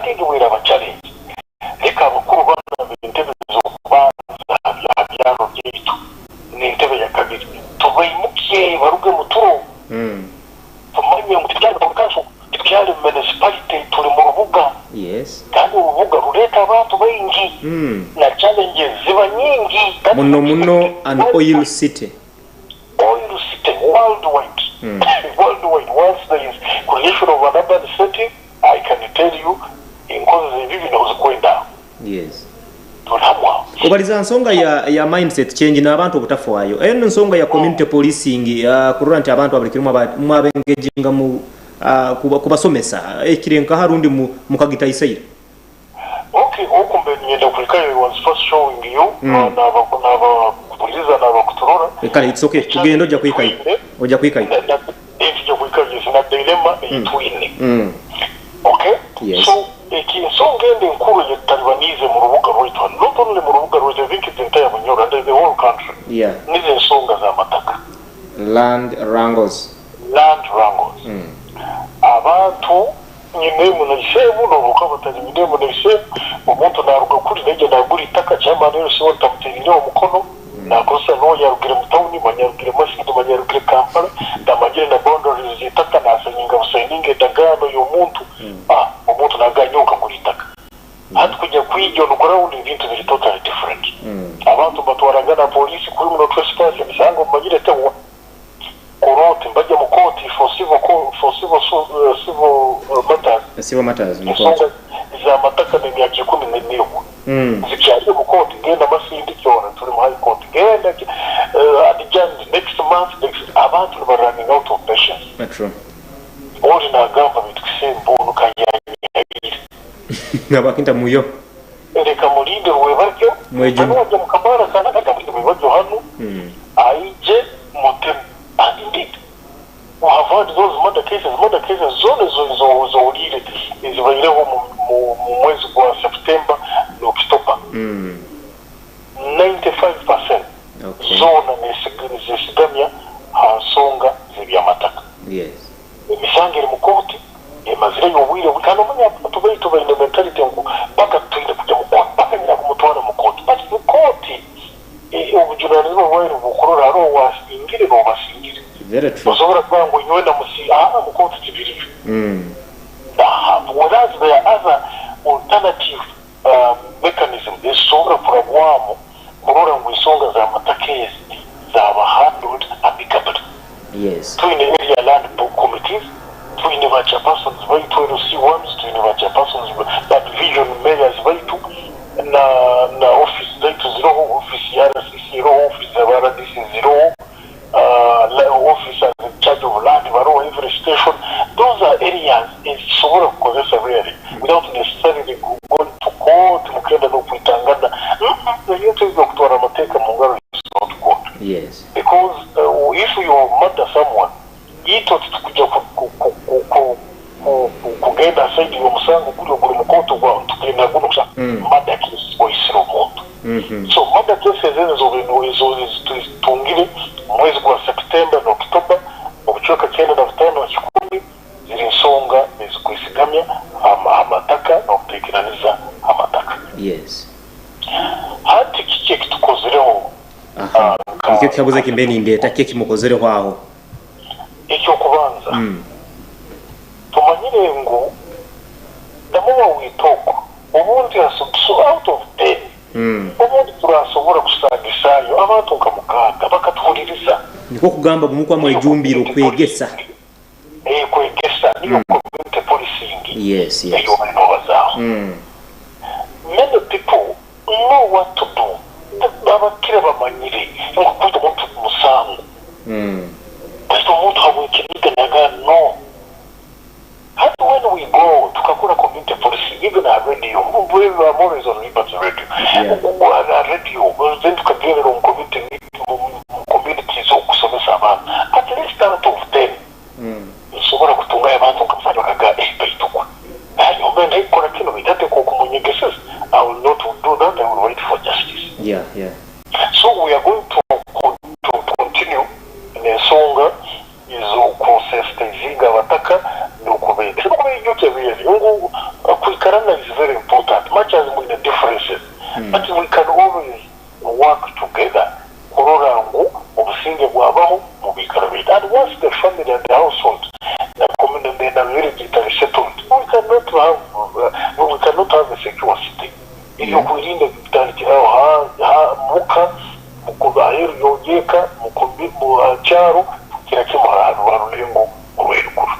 Hati egyo bweraba challenge, leka abakuru banu ab'entebe z'okubanza aha byaro byaitu n'entebe ya kabiri tubaimukye baruge mu turo tumanye ngu titukyari mu town council, titukyari mu municipality, turi mu rubuga kandi orubuga rureeta abantu baingi na challenges ziba nyingi. Muno muno an oil city. Oil city worldwide, worldwide once there is creation of an urban setting, I can tell you enkozi z'ebibi nozikwenda aho. Yes. Turi hamwe aho. Obaliza nsonga ya ya mindset change n'abantu obutafwayo. Eno nsonga ya community policing kurora nti abantu abuli kiro mwaba engaginga mu kubasomesa ekire nkaha rundi mukagitaisaire. Ok oku mbe niinyenda kuhikayo I was first showing you naabakuhuririza naabakuturora Kale it's ok tugende oja kuhikayo oja kuhikayo. Nituja kuhikayo yes na dilemma ei twine ok so eki ensonga endi enkuru ei tutaribaniize mu rubuga rwaitu hanu not only mu rubuga rwaitu I think it's entire Bunyoro and the whole country nizo ensonga z'amataka. Land wrangles. Land wrangles abantu Nyinemu na iseemu, n'obu okaba otari nyinemu na iseemu, omuntu naaruga kuri naija naagura eitaka, chairman LC we ntamuteeriireho omukono, naakozesa lawyer arugire mu tawuni, manya arugire Masindi, manya arugire Kampala, tamanyire na boundaries z'eitaka, naasayininga busayininga endagaano y'omuntu, ah, omuntu naagamba nyowe nkagura eitaka. Hati kujya kwija on ground ebintu biri totally different. Abantu mbatwaranga na police, criminal trespass, emisango mumanyire tehwa. Korooti, mbajja mu kooti for civil for civil civil matters, Civil matters mu kooti. ensonga z'amataka n'emyaka ikumi n'ehwa zikyali omu kooti, genda Masindi kyona turi mu high court, genda adjourned next month, next, abantu niba running out of patience. True. Oli nagamba baitu kisembo onu kayanyihaire. Nabakinta muyo. Leka mulinde rwebaryo, Mwejune. hanu wajja mukamara kana leka mulinde rwebaryo hanu aije mutemu. And indeed we have had those murder cases, murder cases zona ezo zohuliire ezibaireho mu mu mwezi gwa September na October, 95% zona nizesigamya ha nsonga z'ebyamataka. Emisango eri mu kooti emazireyo obwire bwingi kandi omanye abantu baitu baine mentality ngu paka twine kugya mu kooti paka nyine kumutwara mu kooti but kooti obujunanizibwa bwayo nibwokurora haroho owasingire nowasingire. Very true. Tosobora kuba ngu nyowe namusi aa mu kooti tibiriyo. Aha whereas there are other alternative mechanisms ezisobora kurabwamu kurora ngu ensonga z'amataka ezi zaaba handled amicably. Yes. Twine area land committees, twine ba chairpersons baitu LC ones, twine ba chairpersons ba division mayors baitu na na office zaitu ziroho, office ya RCC eroho, office za ba RDC ziroho, officers in charge of land baroho every station. Those are areas ezisobora kukozesa really without necessarily going to court mukenda n'okwitangana. Ebintu ebi by'okutwara amateeka mu ngaro is not good. Yes. Because if you murder someone itwe titukugya kugenda aside y'omusango guri oguri mu kooti ogwa nitugenda gunu kusha murder case oisire omuntu. So murder cases ezo ezo ezitungire mu mwezi gwa September na October mu bicweka 95 ha kikumi ziri nsonga ezikwesigamya aha mataka n'obutaikiranisa ha mataka. Yes. Hati kiki ekitukozireho? Aha, nikyo kikaguzo eki mbaire nindeeta, kiki eki mukozereho aho? Eky'okubanza, tumanyire ngu the more we talk, obundi out of ten, obundi turasobora kusagisaayo abantu nka mukaaga bakatuhuliriza. Nikwo kugamba bwe mukuba Niyo mwejumbiire community okwegesa. policing, kwegesa niyo community policing Yes, yes. ei obaire nobazaaho. Many people know what to do abakire bamanyire ngu kwita omuntu musango baitu omuntu habwekiniga nagamba no hati when we go tukakora community policing even aha radio I'm always on Liberty radio aha radio then tukagendera omu community mu communities okusomesa abantu at least out of 10 Nsobora kutungayo abantu nka musanju bakaga eh baitu gwe nanyombe ndaikora kinu baitu hati nk'oku munyegeseze I will not do that I will wait for justice. Yeah, yeah. So we are going to to continue n'ensonga ez'okusensitizinga abataka n'okubeegesa n'okubaijukya really ngu kwikara na. have we cannot have a secure city. Ebyokwerinda bitandikira aho ha ha muka muku aheeru y'eka mu mu ha kyaro kukira kimwe ha ha rurengo orw'eruguru.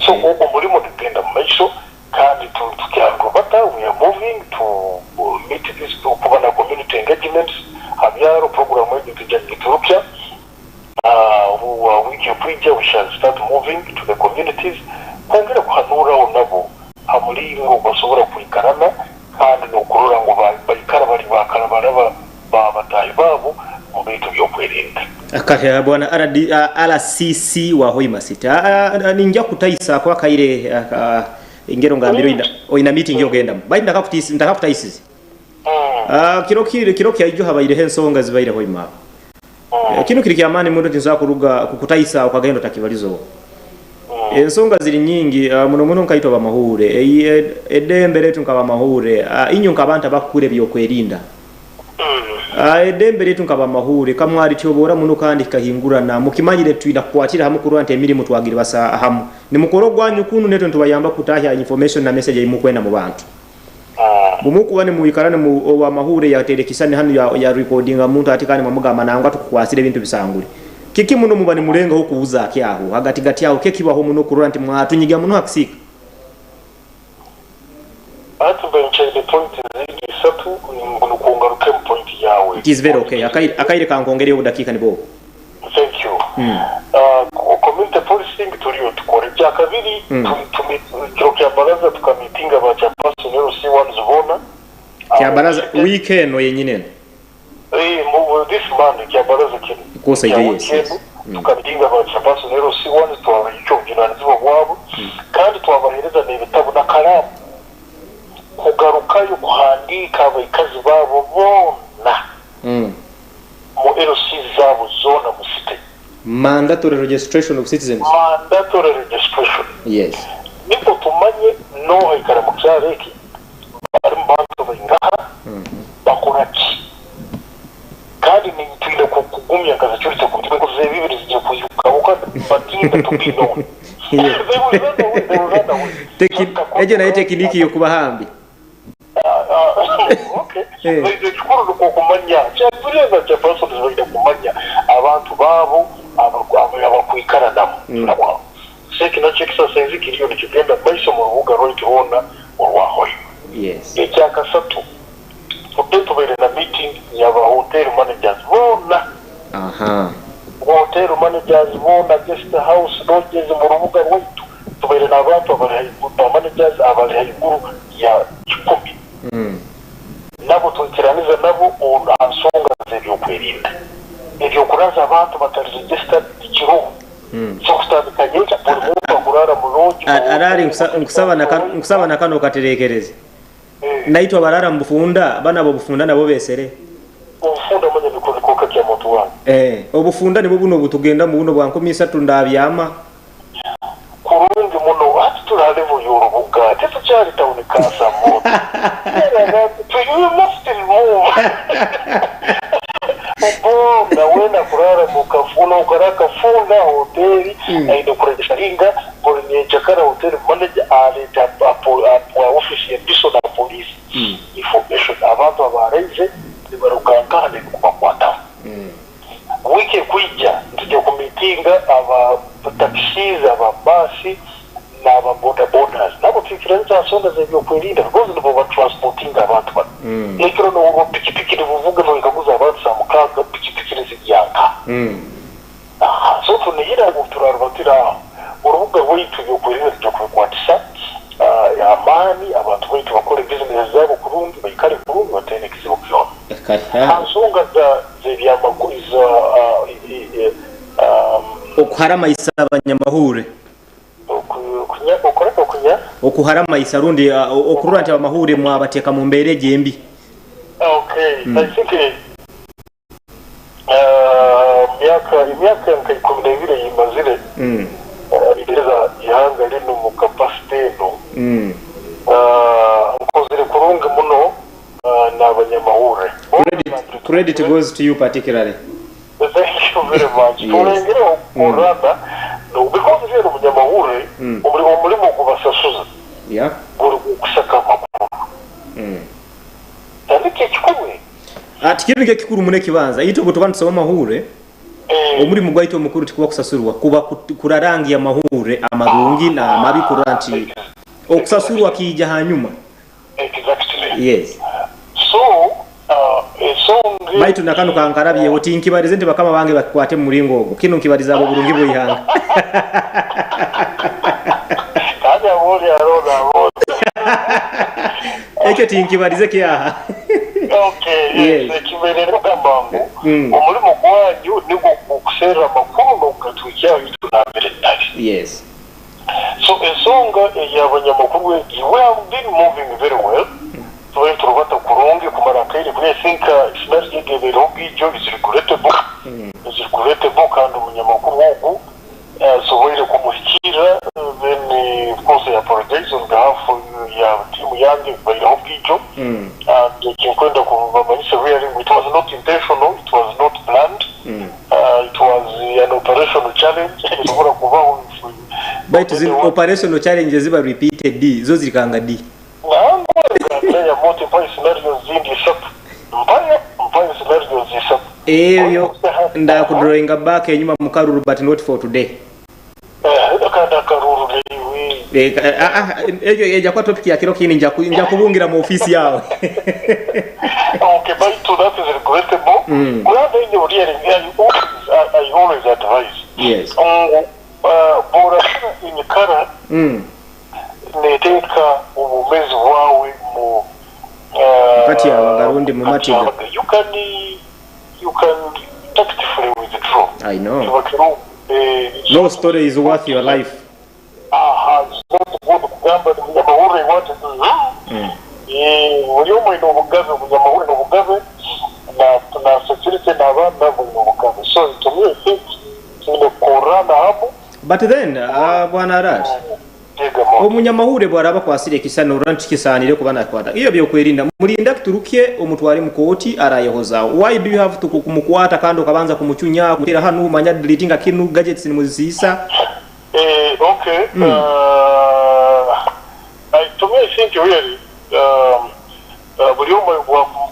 So Okay. ogwo omurimo nigugenda mu maisho kandi tu tukyarubata we are moving to meet this kuba na community engagements ha byaro program egyo tujja kugiturukya obu wiiki ekwija we shall start moving to the communities kwongera kuhanuuraho nabo ha muringo basobora kwikarana kandi n'okurora ngu baikara bari bakarabaraba ba bataahi baabo mu bintu by'okwerinda. Kati bwana RD, RCC wa Hoima City ninja kutaisa kwa kaire ingero ngambiro oina oina meeting yogendamu baitu ndakakutisi ndakakutaisize kiro kiro kiro kyaijo habaireho ensonga zibaire Hoima. Kinu kiri kyamaani muno tinsobola kuruga kukutaisa okagenda otakibalizeho. Ensonga ziri nyingi muno muno nkaitwe abamahuure eddembe lyaitu nk'abamahuure inywe nk'abantu abakukura ebyokwerinda eddembe lyaitu nk'abamahuure kamwalityobora muno kandi kikahingurana mukimanyire twina kukwatira hamu kurora nti emirimu twagiribasa hamu nimukora ogwanyu kunu netwe nitubayamba kutahya information na message eyimukwenda mu bantu. Bumukuba nimwikara nimu owamahuure yateera ekisani hanu ya, ya recordinga muntu ati kandi mwamugamba nangwa tukukwasire ebintu bisangule. Kiki muno muba nimulengaho kubuza ki aho hagatigati aho kekibaho muno kurora nti mwatunyiga muno hakisiika? Ati mbe nchaine point zindi isatu ngu nikungarukemu point yawe. It is very okay. Akaire, akaire kankongereyo obudakiika nibwo. Thank you. Community policing turiyo tukora. Ekya kabiri turi kiro kya baraza tukamitinga ba chairperson LC1 boona. Kya baraza week eno yenyini eno. Eh, mu this Monday kya baraza kinu. Kosa Kya ijo yes, week yes. eno tukamitinga ba chairperson LC1 twabaha obuvunanizibwa bwabo kandi twabahereza n'ebitabo na kalamu kugarukayo kuhandiika abaikazi baabo boona mu LC zaabo zoona mu city. Mandatory registration of citizens. Mandatory registration. Yes. Niko tumanye n'oha aikara mu kyaro eki barimu bantu baingaha bakora ki kandi nitwine kugumya nka security committee because ebi zigiye kwiruka batinda to be known. They will run away, they will run away. Egyo nayo tekiniki y'okubahambi. Okay. Ekikuru nikwo kumanya kyaturiza chairperson baine kumanya abantu baabo abakwikara nabo nabo. So eki nakyo exercise kiriyo nikigenda maiso mu rubuga rwaitu rwona orwa Hoima. Yes. Ekyakasatu tube tubaire na meeting y'aba hotel managers boona. Hotel managers boona, guest house, lodges mu rubuga rwaitu tubaire n'abantu abari haiguru, ba managers abari haiguru ya 10. Nabo twikiraniza nabo aha nsonga z'ebyokwerinda. Ebyokuraza abantu batari registered tikiroho. So kutandika nyenkya buri muntu akurara mu lodge. Arari nkusaba na nkusaba na kano katerekereze. Naitwa barara mu bufunda bana bo bufunda nabo besere. Obufunda manya niko nikoka kya muntu wange. Obufunda nibwo buno butugenda mu buno bwa 30 ndabyama. Kurungi muno ati turi ha level y'urubuga tetukyali town council moto. You must move. Obonga wena kurara mu kafuna ukara kafunda hoteli aine kuregistaringa buri nyenkyakara hotel manager aleta apo office ya DISO na police information abantu abaraize nibaruga nkaha nikubakwataho. Wiki ekwija tujja kumitinga aba taxis, aba basi n'aba boda bodas nabo twikiraniza nsonga z'ebyokwerinda because nibo batransportinga abantu bano. Ekiro n'obwo pikipiki nibuvuga noikaguza abantu saa 6 pikipiki nizijyanka. Aha, so tunihira ngu turarubatira aho urubuga rwaitu ebyokwerinda tujja kubikwatisa amaani abantu baitu bakore bizinesi zaabo kurungi baikare kurungi bataine ekizibu kyona. Kati Ha nsonga za z'ebyamakuru za okuharamaisa abanyamahure. Okunya okora okunya Okuharamaisa rundi okurora nti abamahure mwabateeka mu mbeera egyo embi. Okay, I think emyaka nka 12 eyimazire nteereza ihanga linu mu capacity eno. Nkozire kurungi muno n'abanyamahure. Credit, credit goes to you particularly. Thank you very much. Yes. Tulengere okukorana no because rero omunyamahure omurimo gubasasuza. Guri Tandika ekikumi. Tikiri nikyo kikuru muno ekibanza. Itwe obu tuba nitusoma amahuurre, omurimo gwaitu omukuru tikuba kusasurwa, kuba kurarangia amahuurre amarungi n'amabi kurora nti okusasurwa kiija hanyuma. Exactly. Yes. So, ensonga Baitu na kanu kankarabyeho, tinkibarize nti bakama bange bakikwate mu muringo ogu. Kinu nkibarize habw'oburungi bw'eihanga. Kandi ab'ori haroho n'ab'ori. Ekyo tinkibarize kyaha. Okay, yes. Yes. Ekibaire nogamba ngu omurimo gwanyu nigwo gw'okuserra amakuru n'okugatwikyaho itwe nambere tari. Yes. So ensonga ey'abanyamakuru egi, we have been moving very well, tubaire niturubata kurungi kumara akaire kuri I think scenario egi ebaireho bwijo is regrettable, is regrettable kandi omunyamakuru ogu nsoboire kumuhikiirira then of course I apologize on behalf ya team yange ebibaireho bwijo and ekinkwenda kubamanyisa really ngu it was not intentional, it was not planned. It was an operational challenge esobora kubaho if Baitu zinu operational challenges ziba repeated zo zirikanga di? Nangwa ngambira moto mpayo scenarios zindi isatu mpayo mpayo scenarios isatu. Ebyo ndakudrawinga back enyuma mukaruru but not for today. Eh, kandi akaruru naiwe. Eh, ah, ah, ekyo eja kuba topic ya kiro kindi nja nja kubungira mu office yawe. Okay, baitu that is regrettable. Kuraba enye really, I always advise. Ngu bworasira enyikara neteeka obwomezi bwawe mu Mukatyabaga rundi mu matiga. You can tactfully withdraw. I know. Kiba kirungi. No story is worth your life. Aha, it's not good kugamba nti munyamahurire iwate. Buri omwe aine obugabe, omunyamahurire aine obugabe na security n'abaana baine obugabe. So to me I think twine kukorrana hamu. But then, bwana Arari, Yegamo. Omunyamahurire bwaraba akwasire ekisani norora nti kisaanire kuba nakwata iyo byokwerinda mulinda kituruke omutware mu kooti arayehozaho. Why do you have to kumukwata kandi okabanza kumucunya kumutera hanu manya deletinga kinu gadgets nimuzisiisa? Okay. To me I think really buri omwe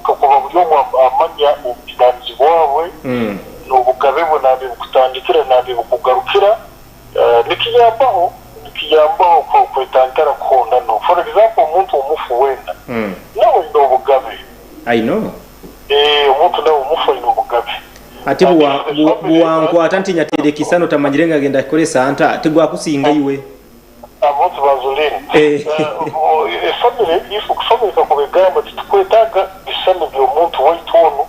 kakuba buri omwe amanya obujunanizibwa bwe n'obugabe bwe nambere bukutandikira nambere bukugarukira, nikiyambaho kwetantara kuhondano. For example, omuntu omufu weena nawe aine obugabe. I know. Omuntu nawe omufu aine obugabe. Ate buwankwata nti nyateera ekisani otamanyire ngagenda kukoresa nta tigwakusinga iwe. Abantu bazoleni. Efamily, if family kakuba egamba titukwetaaga bisani by'omuntu waitu onu,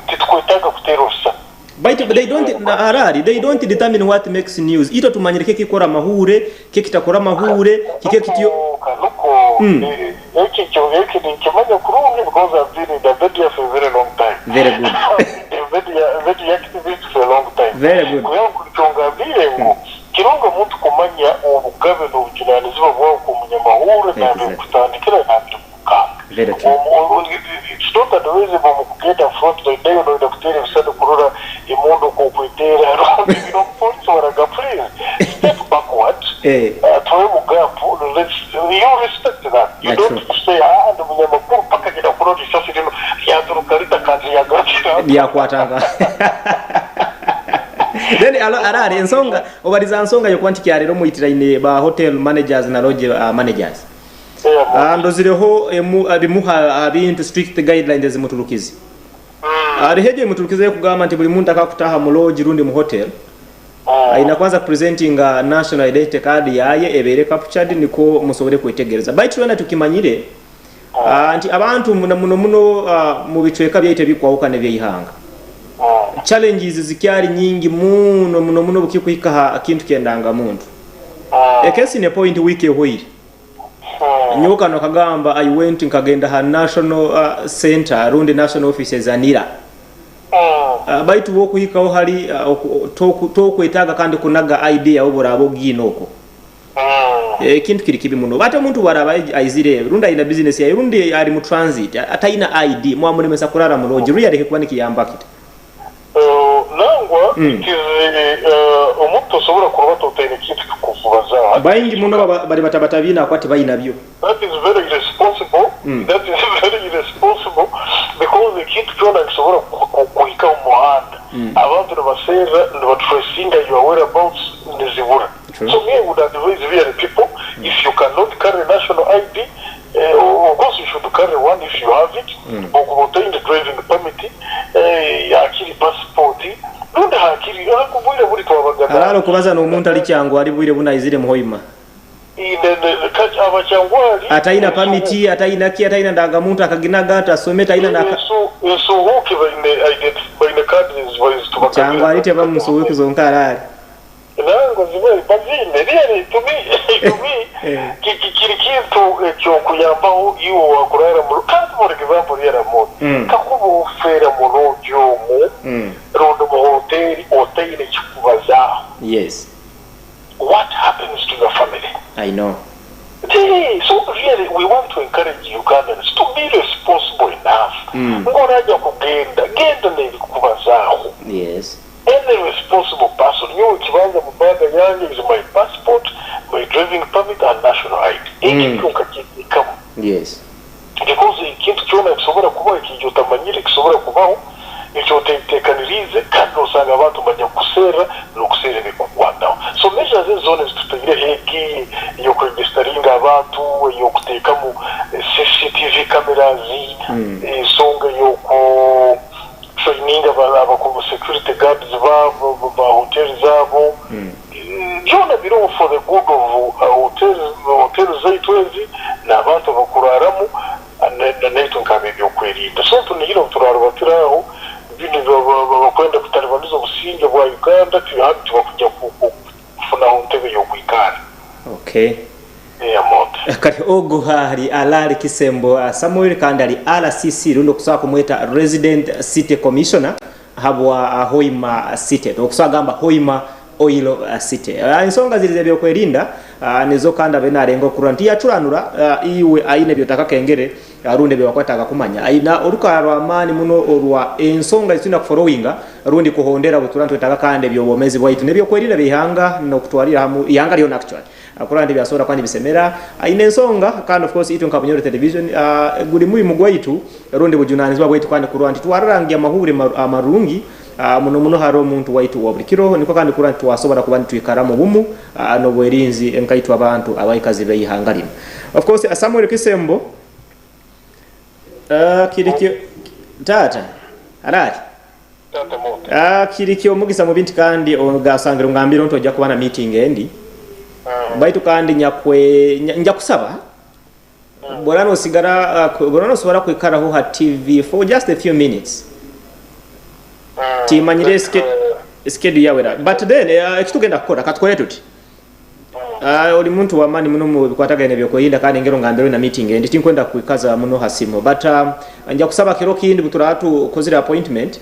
titukwetaaga kuteera obusani. Baitu they don't na Harari, they don't determine what makes news. Itwe tumanyire kekikora amahure, kekitakora amahure, kike kityo. Nuko eki kyo eki ninkimanya kurungi because I've been in the media for a very long time. Very good. The media activist for a long time. Very good. Kugira ngu kyongambire ngu kirungi omuntu kumanya obugabe n'obujunanizibwa bwawe nk'omunyamahurire nambere bukutandikira nambere bukukanga. Very true. It's not advisable mu kugenda front line nayo noyenda kuteera ebisani kurora emundu okwokwetera rundi omupolisi waraga, please step backward. Tuwe mu gap, let's you respect that. You That's don't true. say, "Ah, ndi munyamakuru paka genda kurora isasi rino ryaturuka ritakaje yagarukira." Byakwatanga then arari ensonga obariza nsonga yokuba nti kyarero muitiraine ba hotel managers na lodge managers. Ndozireho bimuha bintu strict guidelines ezimuturukizi hariho egyo emuturukiza ekugamba nti buli muntu akakutaha mu lodge rundi mu hotel aina kwanza presentinga national identity card yaye ebeere captured niko musobole kwetegereza. Baitu twena tukimanyire nti abantu muno muno muno mu bicweka byaitu ebikwahukana ebyeihanga challenges zikyali nyingi muno muno muno bukikuhika ha kintu kyendanga muntu. A case in a point, week ehweire nyowe kano kagamba I went nkagenda ha national center rundi national offices anira baitu wokuhikaho hari tokwetaaga kandi kunaga ID yawe buraba ogiina okwo. Ekintu kiri kibi muno bate omuntu bwaraba aizire rundi aina business yaye rundi ari mu transit ataina ID mwamulemesa kurara mu lodge really kuba nikiyamba kita? Nangwa it is, omuntu tosobora kuruba totaine kintu kikuru. ebikukubazaaho. Baingi muno baba bari batabatabiine ahakuba tibainabyo. That is very irresponsible, that is very irresponsible because ekintu kyona nikisobora kuhika omu muhanda. Abantu nibaserra, nibatracinga your whereabouts nizibura. So me I would advise really people, if you cannot carry national ID, of course you should carry one if you have it, bwokuba otaine driving permit, hakiri passport, rundi hakiri obwire buri twabaga na. Araara okubaza n'omuntu ari Kyangwali bwire bunu aizire mu Hoima. Abakyangwali. Ataina pamiti, ataina ki, ataina ndangamuntu, akaginaga atasome, taina na. Ensuhuuki baine identity, baine card ezitubagabira. Kyangwali tebamu nsuhuuki zonka araare. Nangwa zimwe baziine. Really to me, to me kiri kintu eky'okuyambaho iwe owakuraara mu kandi for example Lyaramood, kakuba ofeera mu lodge omu rundi mu hoteri otaine kikubazaaho. What happens to your family? I know. Hey, so really we want to encourage Ugandans to be responsible enough. Ngu orajya kugenda, genda n'ebikubazaaho. Any responsible person, nyowe ekibanza mu bag yange is my passport, my driving permit and national ID. Eki kyonka kyetekamu. Because ekintu kyona kisobora kubaho ekintu otamanyire kisobora kubaho eki otetekaniriize kandi nosanga abantu nibajya kukuserra nokuserra ebikukwataho. So measures ezi zoona ezitutaireho egi eyokuregistaringa abantu, eyokutekamu CCTV cameras, ensonga eyoku traininga aba security guards ba hotels abo, byona biriho for the good of hotels zaitu ezi n'abantu abakuraramu naitwe nk'ab'ebyokwerinda. So tunihire obu turarubatira aho binu abakwenda kutalibaniza obusinge bwa Uganda hati tibakuja kufunaho ntebe y'okwikarra. Okay. Airmont. Kati ogu ari Alali Kisembo Samuel kandi ari RCC rundi okusobola kumweta Resident City Commissioner ahabwa Hoima City okusobola kugamba Hoima Oil City. Ensonga ziri z'ebyokwerinda nizo kandi abe narenga okurora nti yacuranura iwe aine ebyotakakengere rundi ebiwakwetaaga kumanya. Aine orukara rw'amaani muno orwa ensonga ezitwine kuforowinga rundi kuhondera bwetura nitwetaaga kandi eby'obwomezi bwaitu n'ebyokwerinda by'ihanga n'okutwarira hamu ihanga lyona actually. Kurora nti byasobora kuba nibisemera. Aine ensonga kandi of course itwe nka Bunyoro Television guri murimo gwaitu rundi bujunanizibwa bwaitu kandi kurora nti twararangi amahuure amarungi muno muno hali omuntu waitu owa buli kiro nikwo kandi kurora nti twasobora kuba nitwikara mu bumu n'obwerinzi nkaitwe abantu abaikazi b'eihanga linu. Of course Samuel Kisembo kiri taata arari? Taata Mot. Kiri ky'omugisa mubi nti kandi ogasangire ongambire nti ojja kuba na meeting endi. Baitu kandi nyakwe nja kusaba bwora nosigara bwora nosobora kwikaraho ha TV for just a few minutes. Timanyire schedule yawe era. But then ekitugenda kukora katukore tuti. Oli muntu w'amaani muno mu bikwatagaine n'ebyokwerinda kandi engeri ongambire oine meeting endi tinkwenda kukwikaza muno ha simu but nja kusaba kiro kindi buturaba tukozire appointment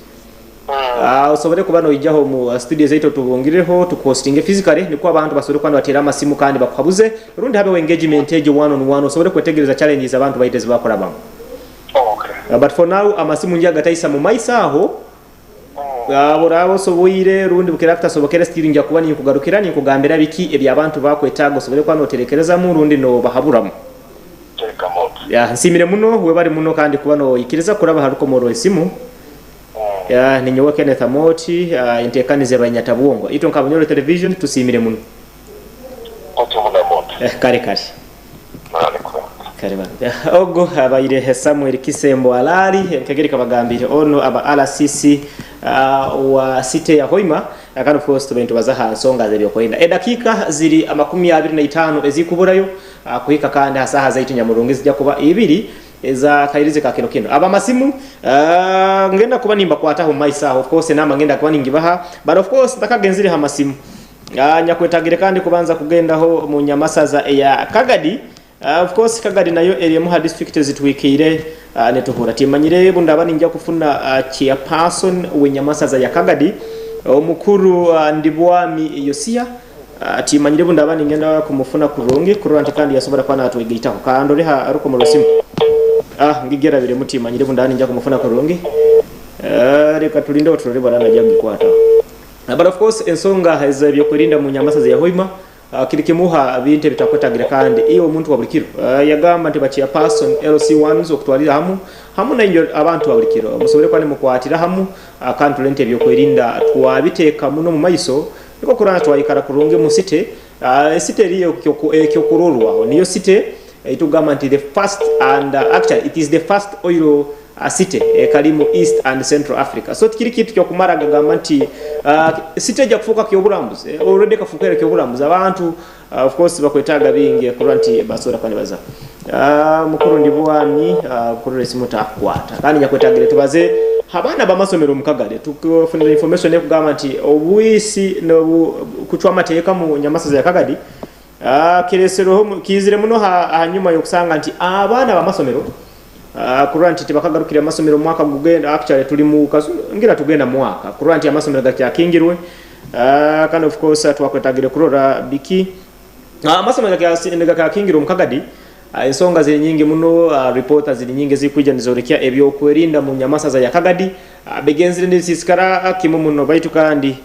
osobole kuba noijaho omu studio zaitu otubungireho tukuhostinge physically nikwo abantu basobole kuba nibateera amasimu kandi bakuhabuze rundi habeho engagement egyo one on one osobole kwetegereza challenges abantu baitu ezi bakurabamu. But for now amasimu nja gataisa mu maiso aho. Obu oraaba osoboire rundi bukiraaba bitasobokere still nja kuba ninkugarukira ninkugambira biki ebi abantu bakwetaaga osobole kuba noterekerezamu rundi nobahaburamu. Yeah, nsiimire muno webale muno kandi kuba noikiriza kuraba ha rukomo rw'esimu. Yeah, ninyowe Kenneth Amooti, uh, enteekaniza eba Nyatabwongo. Itwe nka Bunyoro Television tusiimire muno. Eh, kare kare. Kare bambi. Ogu abaire Samuel Kisembo Alaali nkegeri kabagambire ono aba RCC wa city ya Hoima kandi of course tube nitubaza ha nsonga z'ebyokwerinda. Edakiika ziri 25 ezikuburayo kuhika kandi ha saaha zaitu nyamurungi zijja kuba ibiri eza kairizi ka kiro kinu. Abamasimu ngenda kuba nimbakwataho mu maiso aho of course enamba ngenda kuba ningibaha but of course ntakagenzire ha masimu. Nyakwetagire kandi kubanza kugendaho mu nyamasaza eya Kagadi. Of course Kagadi nayo eri emu ha district ezitwikaire nituhura. Timanyire bundaba ninja kufuna chairperson w'enyamasaza ya Kagadi omukuru Ndibwami Yosia. Timanyire bundaba ningenda kumufuna kurungi kurora nti kandi yasobora kuba natwegaitaho. Kandore ha rukomo rw'esimu. Ngigerabiremu timanyire bundaba ninja kumufuna kurungi. Reka tulindeho turore bwaraba naija kugikwataho. But of course ensonga ez'ebyokwerinda mu nyamasaza ya Hoima. Kiri kimu ha bintu ebitakwetagire kandi iwe omuntu wa buli kiro. Yagamba nti ba chairperson, LC ones okutwalira hamu, hamu nainywe abantu ba buli kiro musobole kuba nimukwatira hamu kandi turole nti ebyokwerinda twabiteeka muno omu maiso nikwo kurora nti twaikara kurungi omu city. City eri ekyokurorwaho niyo city eitukugamba nti the first and actually it is the first oil city ekari mu East and Central Africa. So tikiri kintu kyokumara gagamba nti city eja kufuuka kyoburambuzi. Already ekafuuka kyoburambuzi. Abantu of course bakwetaaga bingi kurora nti basobora kuba nibaza. Mukuru Ndibwami kurora esimu takukwata. Kandi nyakwetagire tubaze abaana bamasomero omu Kagadi. Tukufunire information ekugamba nti obwisi nobu kucwa amateeka mu nyamasaza ya Kagadi kiresereho kiizire muno ahanyuma yokusanga nti abaana bamasomero Kurora nti tibakagarukire amasomero omwaka gugenda, actually tuli mu kazu ngira tugenda mwaka kurora nti amasomero gakyakingirwe. Kandi of course twakwetagire kurora biki amasomero nigakyakingirwe omu Kagadi. Ensonga ziri nyingi muno, reporter ziri nyingi ezikwija nizorekya ebyokwerinda mu nyamasaza ya Kagadi bigenzire nibisisikara kimu muno, baitu kandi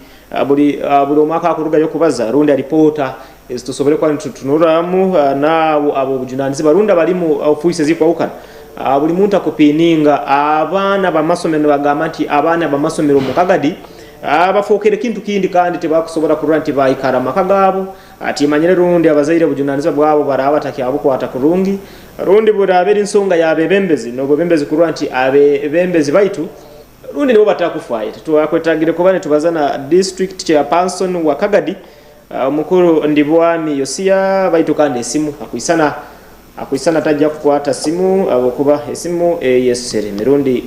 buli buli omwe akakurugayo kubaza rundi alipoota ezi tusobole kuba nitutunuramu naabo ab'obujunanizibwa rundi abali mu ofiisi ezikwahukana. Buli muntu akupiininga abaana b'amasomero nibagamba nti abaana b'amasomero omu Kagadi bafookere kintu kindi kandi tibakusobora kurora nti baikara mu maka gaabo. Timanyire rundi abazaire obujunanizibwa bwabo baraaba batakyabukwata kurungi rundi buraaba eri nsonga y'abebembezi n'obwebembezi kurora nti abebembezi baitu rundi nibo batakufayo. Titwakwetagire kuba nitubaza na district chairperson wa Kagadi Omukuru Ndibwami Yosia, baitu kandi esimu akwisana akwisana tajja kukwata simu habwokuba esimu eyesere emirundi.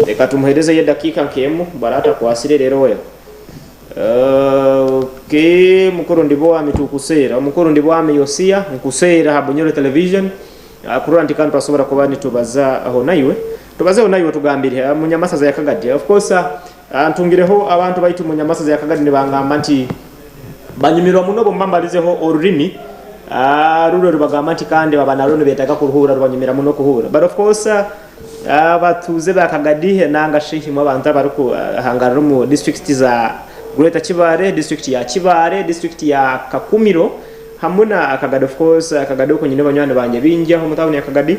Leka tumuherezeyo edakiika nk'emu bwaraaba atakwasire rero wewe. Okay, Mukuru Ndibwami tukuseera. Omukuru Ndibwami Yosia nkuseera ha Bunyoro Television kurora nti kandi twasobora kuba nitubazaho naiwe. Tubazeho naiwe otugambire munyamasaza ya Kagadi. Of course Ntungireho abantu baitu omu nyamasaza ya Kagadi nibangamba nti banyumirwa muno obu mba mbalizeho orurimi ruru orubagamba nti kandi baba narwo nibetaaga kuruhuura rubanyumira muno kuhuura. But of course abatuuze ba Kagadi nanga shi imwe abantu abarikuhangarira omu district za Greater Kibaale, district ya Kibaale, district ya Kakumiro hamu na Kagadi of course Kagadi okwo nyine banywani bangye baingi aho omu town ya Kagadi.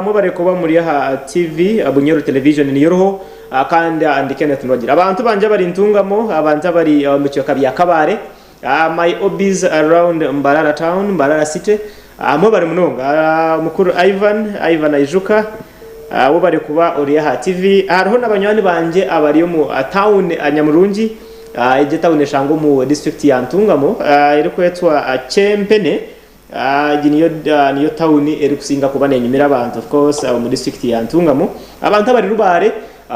Mwebare kuba muri aha TV, Bunyoro Television niyo eriho kandi ndi Kenneth Nwagira. Abantu bangye abari Ntungamo, abantu abari omu bicweka bya Kabale, my OBs around Mbarara town, Mbarara city, mwebare munonga. Mukuru Ivan, Ivan Aijuka, webare kuba ori aha TV. Hariho na banywani bangye abari omu town Nyamurungi, egyo town eshangwa omu district ya Ntungamo erikwetwa Kyempene. Egi niyo niyo tawuni erikusinga kuba nenyumira abantu of course omu disiturikiti ya Ntungamo. Abantu abari Rubare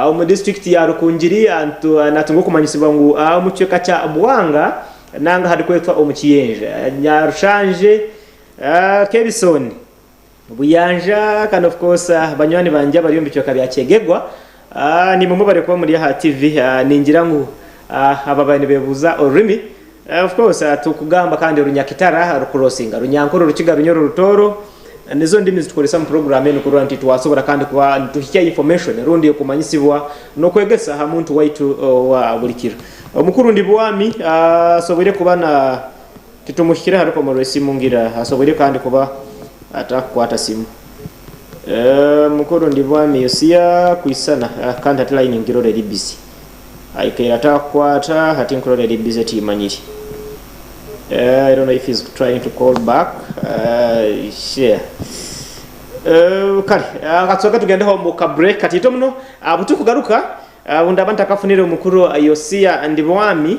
omu disiturikiti ya Rukungiri natunga okumanyisibwa ngu omu kicweka kya Bwanga nanga aharikwetwa omu Kiyenje, Nyarushanje, Kebisoni, Buyanja kandi of course banywani bangye abari omu bicweka bya Kyegegwa nimwe mwebare kuba muri aha TV. Ningira ngu aba nibebuuza orurimi Of course tukugamba kandi orunyakitara rukurosinga runyankore orukiga runyoro orutooro nizo ndimi zitukoresa omu program enu kurora nti twasobora kandi kuba nituhikya information rundi okumanyisibwa nokwegesa ha muntu waitu owa buli kiro. Omukuru Ndibwami asoboire kuba na titumuhikire ha rukomo rwesimu ngira asoboire kandi kuba atakukwata simu. Mukuru Ndibwami Yosia kwisana kandi hati line ngirora eri busy. Aikaire atakukwata hati nkurora eri busy timanyire. I don't know if he's trying to call back. Yeah. Kale katsoke tugendeho mu ka break katiito muno butukugaruka bundaba ntakafunire omukuru Yosia Ndibwami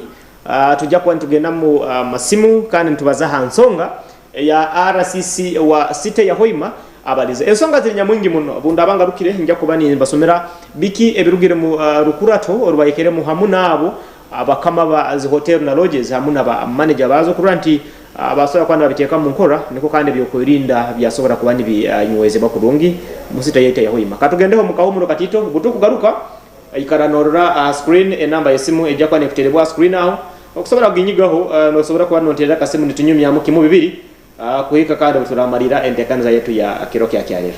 tujja kuba nitugenda mu masimu kandi nitubaza aha nsonga eya RCC wa city ya Hoima abalize. Ensonga ziri nyamwingi muno. Obundaba ngarukire nja kuba nimbasomera biki ebirugire mu rukurato orubayekeremu hamu naabo abakama ba zi hotel na lodges hamu na ba manager baazo kurora nti basobora kuba nibabiteeka mu nkora nikwo kandi ebyokwerinda byasobora kuba nibinywezebwa kurungi mu city yaitu eya Hoima. Katugendeho omu kahumuro katiito butukugaruka Ikara norora aha screen enamba y'esimu eija kuba nekuterebwa aha screen aho. Okusobora kuginyigaho, nosobora kuba nonterera akasimu nitunyumyamu kimu bibiri kuhika kandi obu turamalira entekaniza yaitu ya kiro kya kyarero.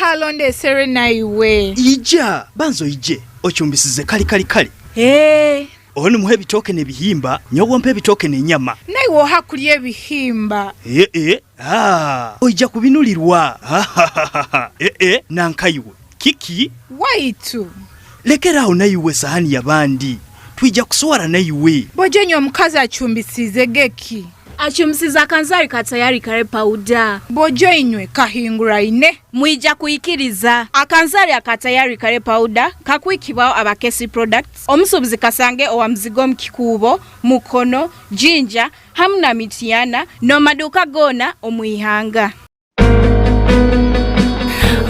Halo ndesere naiwe. Ija, banza oije, ocumbisize kali kali kali. Eeh. Onu muhe ebitooke n'ebihimba, nyowe ompe ebitooke n'enyama. Naiwe oha kulya ebihimba. Eeh, aah, oija kubinulirwa. Hahahaha, eeh, nanka iwe. Kiki? Waitu. Lekera aho naiwe esahani y'abandi. Twija kuswara naiwe. Bojo omukazi acumbisiize geki? Acumbisize akanzaari ka Tayari Curry Powder. Bojo inywe kahinguraine. Mwija kwikiriza. Akanzaari aka Tayari Curry Powder kakwikibwaho aba KC Products, omusuubuzi Kasange owa Muzigo omu Kikuubo, Mukono, Jinja hamu na Mityana n'omu maduuka goona omu ihanga.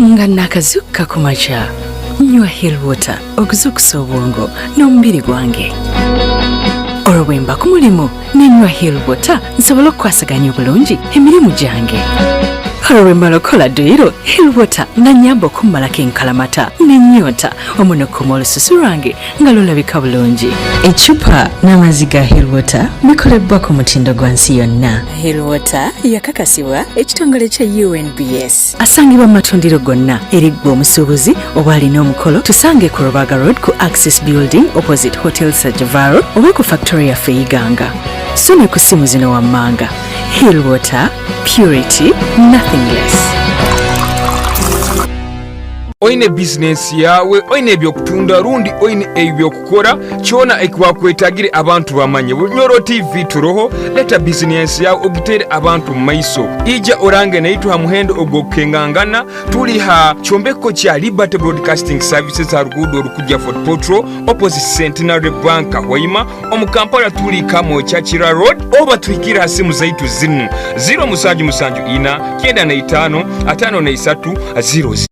Nga nakazuukuka ku makya, nywa Hill Water okuzuukusa obwongo n'omubiri gwange. Olwo bwe mba ku mulimu ne nywa Hill Water nsobole okukwasaganya obulungi emirimu gyange. Olwo lwe mmala okukola dduyiro, Hill Water n'annyamba okummalako enkalamata n'ennyonta wamu n'okukuuma olususu lwange nga lulabika bulungi. Eccupa n'amazzi ga Hill Water bikolebbwa ku mutindo gwa nsi yonna. Hill Water yakakasibwa ekitongole kya UNBS. Asangibwa mu matundiro gonna eri ggwe omusuubuzi oba alina omukolo, tusange ku Rubaga Road ku Axis Building opposite Hotel Sajavaro oba ku factory yaffe e Iganga. So ne ku ssimu zino wammanga. Hill Water, purity, nothing less. Oine bizinensi yaawe, oine eby'okutunda rundi oine eby'okukora, kyona eki wakwetagire abantu bamanye. Bunyoro TV turoho, leta bizinensi yaawe ogiteere abantu mu maiso. Ija orange naitwe ha muhendo ogw'okukengangana. Tuli ha kyombeko kya Liberty Broadcasting Services ha ruguudo orukugya Fort Portal opposite Centenary Bank Hoima. Omu Kampala tuli Kamwokya Kira Road oba tuhikire ha simu zaitu zinu 0774 95 53 00.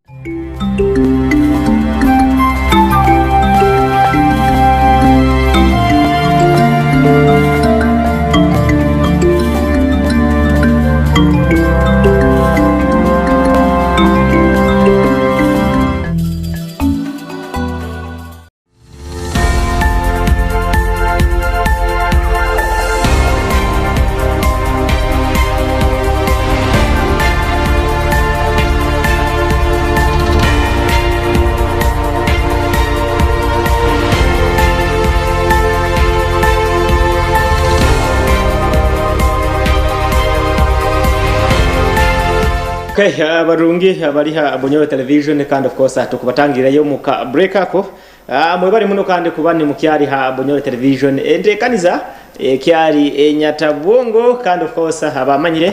Okay, abarungi abari ha Bunyoro Television kandi of course tukubatangirayo mu ka break ako. Mwebale muno kandi kuba nimukyari ha Bunyoro Television entekaniza ekyari enyatabwongo kandi of course abamanyire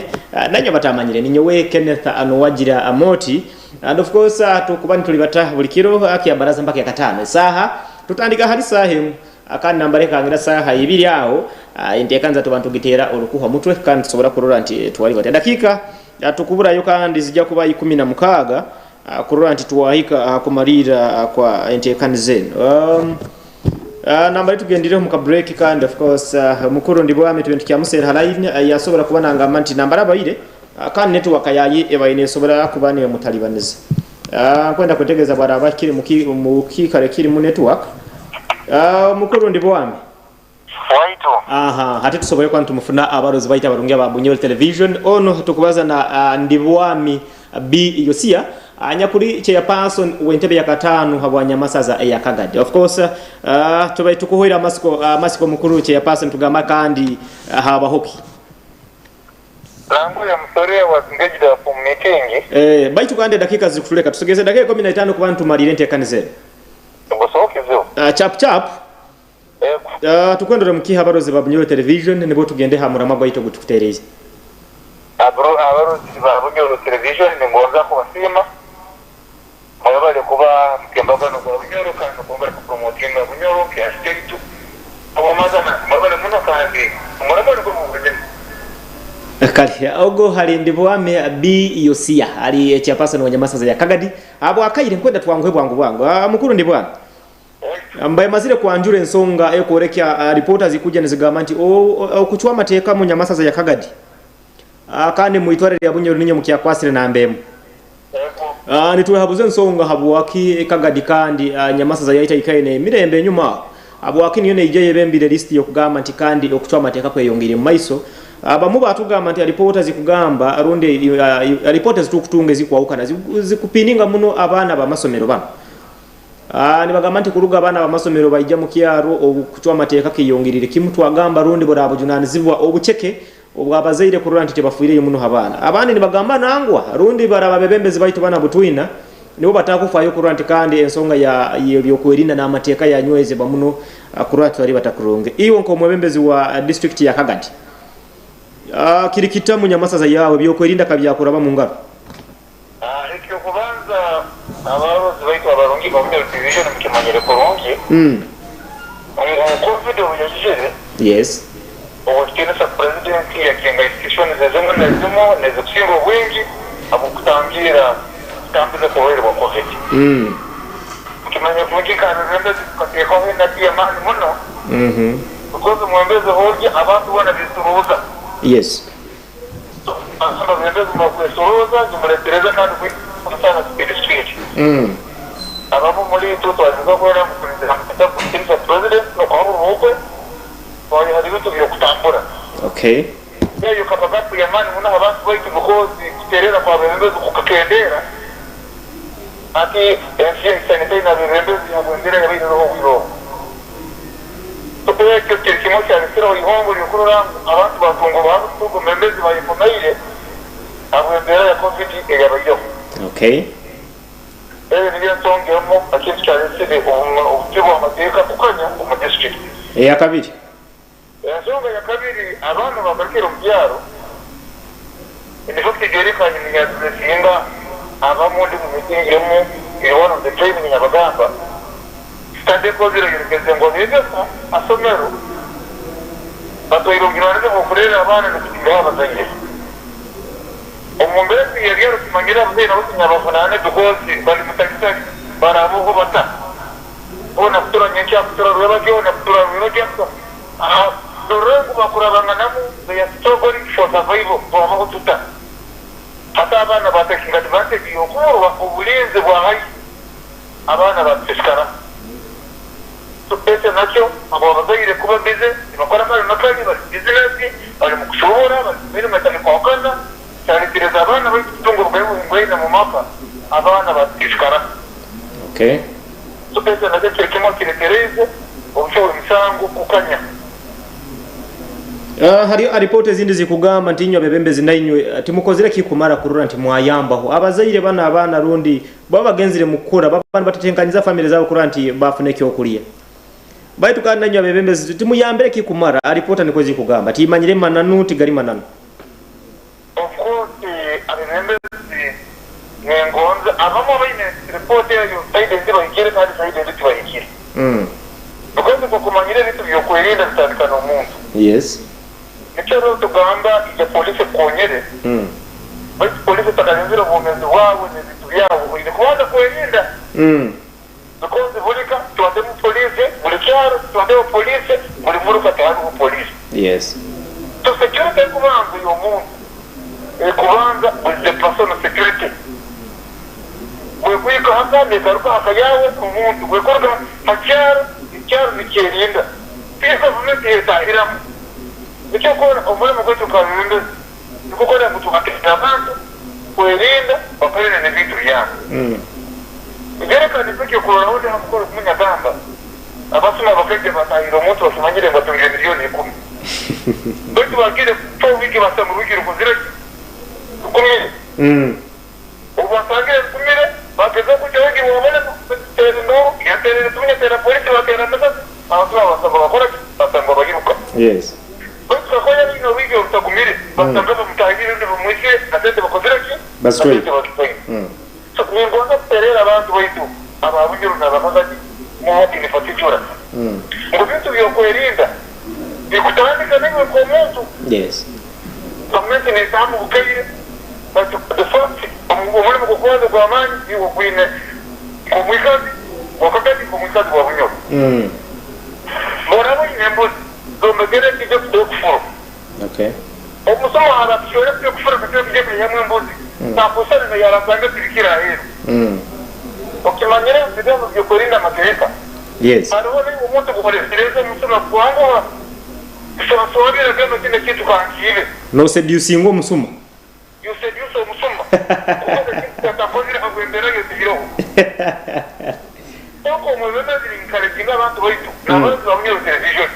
nanye batamanyire ninyowe Kenneth Anuwagira Amoti and of course tukuba nitulibata buli kiro kya baraza mpaka ya katano esaha tutandika hari saha emu kandi nambare kangira saha ibiri aho entekaniza tuba ntugitera orukuhwa mutwe kandi tusobora kurora nti twali bata dakika tukuburayo kandi zijja kuba 16 kurora nti twahika aha kumariira kwa enteekaniza enu. Nambari tugendireho mu ka break kandi of course mukuru Ndibwami tube nitukyamuseera ha line yasobora kuba nangamba nti nambari abaire kandi network yaye ebaire nesobora kuba nemutalibaniza. Nkwenda kwetegereza bwaraba ahikire mu kiikaro ekirimu network. Mukuru Ndibwami. Waitu. Aha, hati tusobole kuba nitumufuna abarozi baitu abarungi aba Bunyoro Television. Onu tukubaza na Ndibwami B Yosia anyakuri chairperson w'entebe ya katano habwa Nyamasaza eya Kagadi. Of course, tubaye tukuhoira amasiko mukuru chairperson tugamba kandi habahoki. Languya Musore was engaged up mu meeting. Baitu kandi edakika zikutuleka tusogeze dakika 15 kuba nitumalira entekaniza eno. Busaho kizibu. Chap chap. Ego. Tukwendera omukiiha abarozi ba Bunyoro Television nibwo tugende aha muramwa gwaitu ogu tukuteereire. Abarozi ba Bunyoro Television ningonza kubasiima. Mwebale kuba aha mutimbagano gwa Bunyoro kandi mwebale kupromotinga Bunyoro nk'ensi yaitu. Habw'amazima mwebale muno kandi omuramwa nigwo gwenyini. Kare ogo hari Ndibwame B Yosia ari chairperson wa Nyamasaza ya Kagadi. Habwakaire nkwenda twanguhe bwangu bwangu. Mukuru Ndibwame. Mbaye mazire kwanjura ensonga ekworekya ripoota zikuja nizigamba nti okucwa amateeka mu Nyamasaza ya Kagadi kandi mu itware rya Bunyoro ninyo mukyakwasire namba emwe. Nitwehabuza ensonga habwaki Kagadi kandi Nyamasaza yaita ikaine emirembe enyuma. Habwaki niyo neija eyebembire lisiti y'okugamba nti kandi okucwa amateeka kweyongeire mu maiso. Abamu batugamba nti alipoota zikugamba rundi alipoota ezitukutunga ezikwahukana zikupininga muno abaana b'amasomero banu. Nibagamba nti kuruga abaana b'amasomero baija mu kyaro okucwa amateeka keyongerire kimu twagamba rundi burabujunanizibwa obuceke obw'abazaire kurora nti tibafiireyo muno ha baana. Abandi nibagamba nangwa rundi baraba abebembezi baitu banu abutwina nibo batakufaayo kurora nti kandi ensonga ya y'ebyokwerinda n'amateeka yanywezebwa muno kurora tutali kurungi. Iwe nk'omwebembezi wa disitulikiti ya Kagadi, kiri kita munyamasaza yaawe ebyokwerinda kabyakuraba mu ngaro? Eky'okubanza abarozi baitu abarungi ba Bunyoro Division mukimanyire kurungi ngu Covid obuyajire, Ow'ekitiinisa Purezidenti yakinga institutions ezimu n'ezimu n'ezikusinga obwingi habw'okutangiira kutambuza oburwaire bwa Covid. Mukimanyire kurungi nk'abebembezi tukateekaho enaki y'amaani muno because omwebembezi h'ori abantu boona besorooza. Abebembezi mubakwesorooza nimureetereza kandi kwita speed speed. Abamu omuri itwe twagyeza kurora ngu turinzire Ow'ekitiinisa Purezidenti n'okuhaburwa kwe. Twayehara ebintu by'okutambura. Okay. Eyo ekaba gap y'amaani muno aha bantu baitu because kuterera kwa bebembezi kukakendeera. Hati ensi yahisana etaine abebembezi ahabw'embeera eyabaire eroho obwire obwo. So ekyo kiri kimwe ekyaresireho eihongo ry'okurora ngu abantu batunga obuhabuzi kuruga omu bebembezi bayekomeire ahabw'embeera ya covid eyabaireho. Okay. Eyo niyo ensonga emu ekintu kyaresire obucwi bw'amateeka kukanya omu disiturikiti. Eyakabiri. Ensonga yakabiri, abaana bagarukire omu byaro. In fact ery'erekanye ninyaduresinga abamu ndi mu meeting emu in one of the training nyabagamba study ekozire eyorekeze ngu abegesa asomero batwaire obujunanizibwa bw'okureerera abaana n'okutiireho abazaire. Omu mbeera egi y'ebyaro tumanyire abazaire nabo tinyabavunaane because bari mutaritari barabaho bata? Hoona kutura nyenkya kutura rwebagyo hoona kutura rwebagyo aha norora ngu bakurabanganamu they are struggling for survival twabaho tuta? Hati abaana ba taking advantage y'okuburwa oburinzi bwa haihi abaana basisikara. So ekyo nakyo ngu abazaire kuba busy nibakora kare na kare bari mu bizinesi, bari mu kushuubura, bari mu mirimo etarikwahukana kyaretereza abaana baitu kutunga obugabe buhinguraine omu maka abaana basiisikara. Okay. So ekyo nakyo kiri kimwe kiretereize obucwi bw'emisango kukanya. Hariyo alipoota ezindi zikugamba nti inywe abebembezi nainywe timukozire kikumara kurora nti mwayambaho abazaire banu abaana rundi Baba bagenzire mu kukora, baba nibatetenkaniza famire zaabo kurora nti baafuna ekyokulya. Baitu kandi nainywe abebembezi timuyambire kikumara, alipoota nikwo zikugamba. Timanyire mananu, tigali mananu. Of course abebembezi ningonza abamu abaine report eyo side endi bahikire kandi side endi tibahikire because nkokumanyire ebintu byokwerinda bitandika nomuntu. Nikyo rero tugamba ija police ekukonyere baitu police etakarinzire obwomezi bwawe nebintu byawe oine kubanza kwerinda because buri ka titwatemu police, buri kyaro titwateho police, buri muruka tihariho police. So security ekubanza eyomuntu ekubanza with the personal security bwekuhika haka negaruka haka yawe omuntu bwekuruga hakyaro ekyaro nikyerinda. Ti gavumenti yetahiramu. Nikyo okora omurimo gwaitu nka abebembezi nikwo kworeka ngu tubateera abantu kwerinda bakarinda n'ebintu byabo. Eby'orekana eky'okurorraho ndi ha mukoro gumu nyagamba, abasuma bakaija batahirra omuntu bakimanyire ngu atungire milioni ikumi. Baitu bagiire kufa wiiki basanga orwigi rukozire ki? Rugumire. Obu basangire rugumire, bagezaho kwijaho orwigi rwabalema, teera enduuru, yateerera esimu yateera polisi bateera amasasi. Abasuma basangwa bakora ki? Basangwa bairuka. Baitu kakuba yaba aine orwigi orutagumire, basanga bamutahiriire rundi bamwisire na sente bakozire ki? Na sente bazitwaire. So ningonza kutereera abantu baitu aba Bunyoro na Bakagadi mubo in particular ngu ebintu by'okwerinda bikutandika naiwe nk'omuntu. Gavumenti neetahamu bukaire baitu the first omurimo gw'okubanza ogw'amaani niiwe ogwine nk'omwikazi wa Kagadi nk'omwikazi wa Bunyoro. Bworaaba oine embuzi, zombekere ekiju ekifuro. Omusuma aba akisyoire ekiju ekifuro akakira ekiju ekaihamu embuzi, takusana na yarasanga ekirikire aheeru. Okimanyire ebigambo by'okwerinda amateeka? Yes. Hariho naiwe omuntu obu oreetereza omusuma kukwanguha kuswaswabira gamba kinu ekintu kankiibe. Noseducinga omusuma. You seduce omusuma kukora ekintu kyatakozire habw'embeera y'otiireho. Kwonka omwebembezi ninkareginga abantu baitu n'abarozi ba Bunyoro Television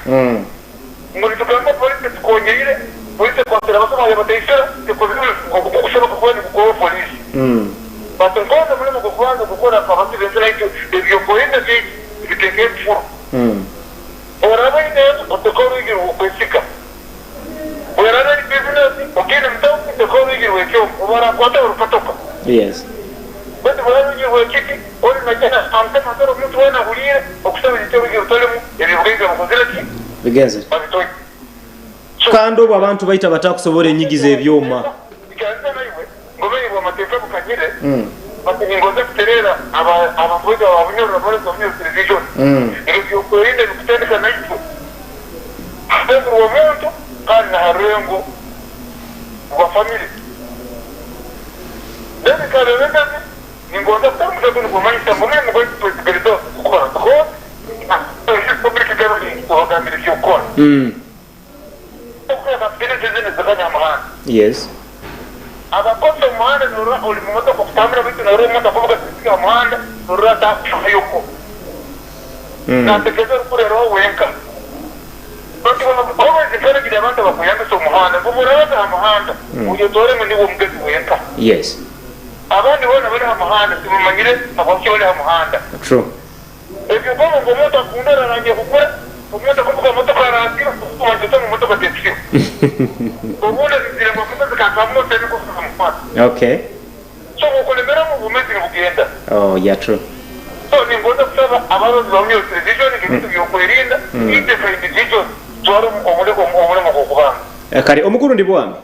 ngu nitugamba police etukonyeire, police ekwasire abasuma yabataisira, tekozire oku okushoboka kuba nikukorwa police. But nkonze omurimo gw'okubanza gukora twabasiba ensi naitwe ebyokwerinda byaitu tubiteeke ebifuru. Oraba oine enju oteke orwigi rw'okwesiga. Ku eraabe eri bizinesi, ogiine omu tauni, teka orwigi rw'ekyoma obu araakwataho rukatoka. Beitu bwaba orwigi rw'ekiti, ori nakyo aha mutima hatari omuntu weena ahuriire, okusaba nikyo orwigi rutarimu eby'obugaiga bikozire ki? Bigenzire. Babitoire. So, Kandi obu abantu baitu abatakusobora enyigi z'ebyoma. Ikiriza naiwe ngu obeihirwe amateeka bukanyire, bati ningonza kutereera abantu baitu aba Bunyoro na Lawrence wa Bunyoro Television ngu eby'okwerinda ebikutendeka naitwe. Ha rurengo rw'omuntu kandi na ha rurengo rwa famire. Then nk'abeebembezi ningonza kutaho omuze gunu gw'omanyisa ngu omurimo gwaitu twetegereze kukora because public governing obagambira eky'okukora. Okureeba accidents ezindi nizikanya aha muhanda. Abakozi omu muhanda norora ori mu motoka okutambura baitu norora omuntu akuvuga pikipiki aha muhanda norora atakufayo kwo. Natekereza orikureeraho wenka. But always encouraging abantu abakweyambisa omuhanda ngu obu orabaga aha muhanda oyetware ngu niiwe omugezi wenka. Abandi boona bari aha muhanda tibamanyire habwaki bari aha muhanda. Ebyo kuba ngu omuntu akunda ararangira kugura, omuntu akuvuga motoka arangira okumanyisa ngu motoka tetusiba. Obundi arinzire ngu akasozi kakamota niko kakamukwata. So bwokulemera omu bwomezi nibugenda. Oh yeah true. So ningonza kusaba abarozi ba Bunyoro Television ngu ebintu byokwerinda itwe nka individuals tutware omurimo gwokubanga. Kare omukuru ndi bwami.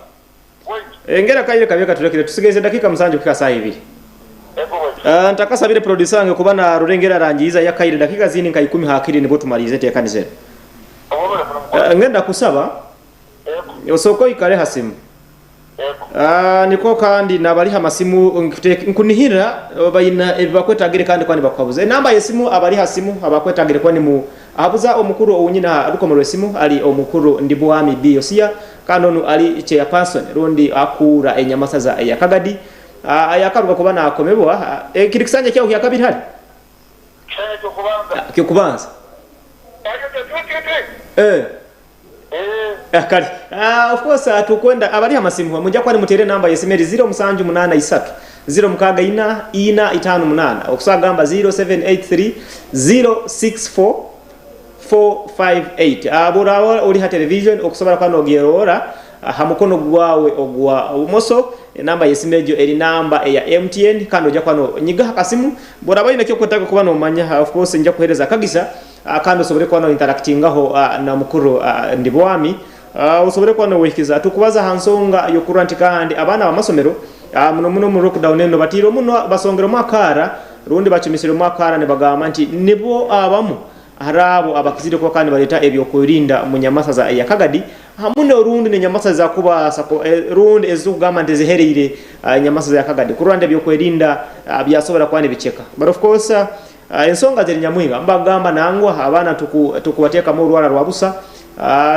Waitu. Engeri akaire kabi katurekire tusigaize edakika musanju kuhika saaha ibiri. Ego waitu. Ntakasabire producer wange kuba narora engeri arangiiza y'akaire dakika zindi nka ikumi hakiri nibwo tumariize enteekaniza enu. Obubure muno mukwano. Ngenda kusaba Ego. osooke oikare ha simu. Ego. Nikwo kandi nabari ha masimu nkunihira baina ebibakwetagire kandi kuba nibakuhabuza. Enamba y'esimu abari ha simu abakwetagire kuba nimu ahabuza omukuru owunyine aha rukomo rw'esimu ari omukuru Ndibwami B Yosia kandi onu ari chairperson rundi akuura enyamasaza eya Kagadi ayakaruga kuba nakomebwa kiri kisanja kyawe kyakabiri hari? Kisanja ky'okubanza. Ky'okubanza. Ekyo kya 2023. Eh. Kare of course tukwenda abari ha masimu mujja kuba nimuteera enamba y'esimu eri 0783 064 458 okusobola kugamba 0783 064 458. Bw'oraaba ori ha television okusobora kuba nogyerora ha mukono gwawe ogwa bumoso enamba y'esimu egyo eri namba eya MTN kandi ojja kuba nonyiga ha kasimu bw'oraaba oine eky'okwetaaga kuba nomanya of course nja kukuhereza akagisa Kandi osobole kuba no-interactingaho na mukuru Ndibwami, osobole kuba nowehikiza. Tukubaza ha nsonga y'okurora nti kandi abaana b'amasomero muno muno omu lockdown enu batiire omunwa basongeremu akaara rundi bacumisiremu akaara nibagamba nti nibo abamu ahari abo abakizire kuba kandi nibareeta eby'okwerinda omu nyamasaza eya Kagadi hamu n'orundi n'enyamasaza ezakubaasa rundi ezirikugamba nti zihereire enyamasaza ya Kagadi kurora nti eby'okwerinda byasobora kuba nibiceka. But of course Ensonga ziri nyamwinga nibagamba nangwa abaana tukubateekamu orwara rwa busa.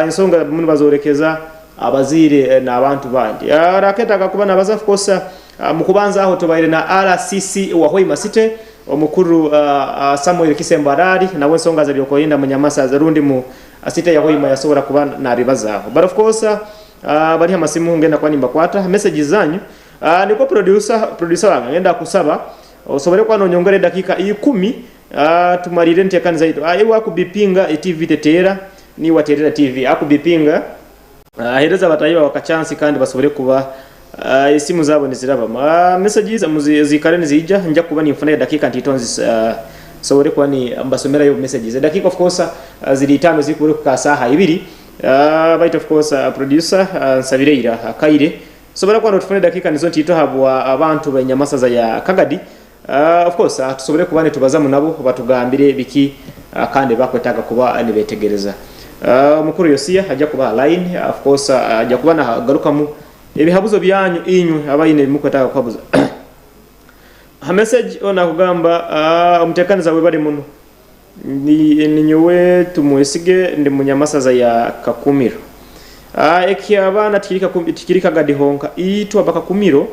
Ensonga nibazorekeza abazaire n'abantu bandi. Araketaaga kuba nabaza of course mukubanza aho tubaire na RCC wa Hoima City omukuru Samuel Kisembo Arari nawe ensonga z'ebyokwerinda mu Nyamasa rundi mu city ya Hoima yasobora kuba nabibazaaho. But of course bari ha masimu ngenda kuba nimbakwata messages zanyu. Nikwo producer wange ngenda kusaba Osobole kuba nonyongera edakiika ikumi tumalire entekaniza yaitu. Iwe akubipinga TV teteera, niiwe ateerera TV. Akubipinga aheereza bataahi baawe akachansi kandi basobole kuba esimu zaabo nizirabamu. Messages ziikare niziija, nja kuba ninfuna edakiika ntaito nsobole kuba mbasomerayo messages. Edakiika of course ziri itaano zirikubura kuhika saaha ibiri, baitu of course producer nsabire ira akaire Tusobora kuba nitufuna edakiika nizo ntaito habwa abantu b'enyamasaza ya Kagadi. Of course tusobole kuba nitubazamu nabo batugambire biki kandi ebibakwetaaga kuba nibetegereza. Omukuru Yosia ajja kuba ha line, of course ajja kuba nagarukamu ebihabuzo byanyu inywe abaine ebimukwetaaga kuhabuza. Ha message onu akugamba omutekaniza webale muno. Ninyowe Tumwesige ndi munyamasaza ya Kakumiro. Eky'abaana tikiri Kagadi honka, itwe abakakumiro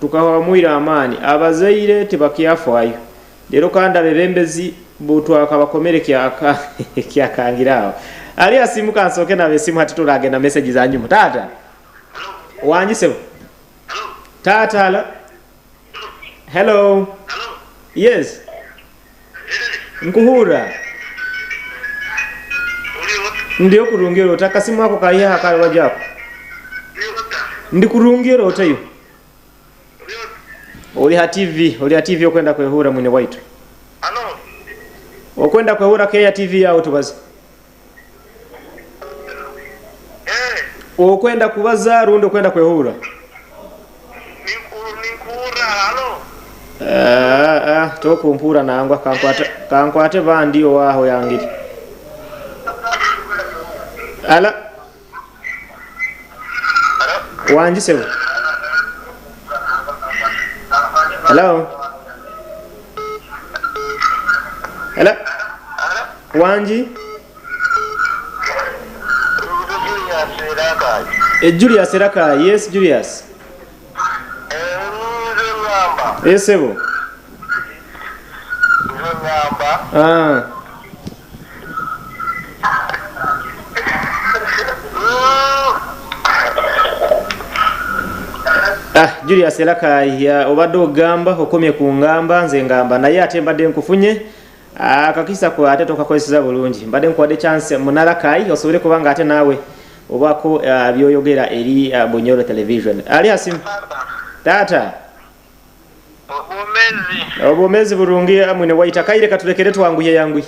tukahwamu ira amaani, abazaire tibakyafwayo. Reero kandi abebembezi bu twakabakomere kyakangire aho. Ali asimu kansooke nabesimu hati turagenda message zanyuma. Taata wangi sebo. Taata hala. Hello. Yes. Nkuhurra. Ndiyo kurungi ota akasimu ako kaihe aha karubaju ako. Ndi kurungi ota iwe. Ori ha TV, ori ha TV okwenda kwehurra mwine waitu. Okwenda kwehurra keya TV yawe tubaze. Okwenda kubaza rundi okwenda kwehurra? Ah, ah, tokumpuura nangwa kankwate kankwate bandi owaho yangiri. Ala. Wangi sebo. Hello. Hello. Wangi. Eh, Julius Eraka, yes Julius. Yes sebo. Ah. Ah, Julius Eraka ya obadde ogamba okomye ku ngamba nze ngamba naye ate mbadde nkufunye akakisa ko ate tokakozesa bulungi mbadde nkuwadde chance munalakayi osobole kuba nga ate naawe obaako byoyogera eri Bunyoro Television. Ali asimu taata Obwomezi. Obwomezi burungi mwine waita kaire katulekere twanguye yanguye.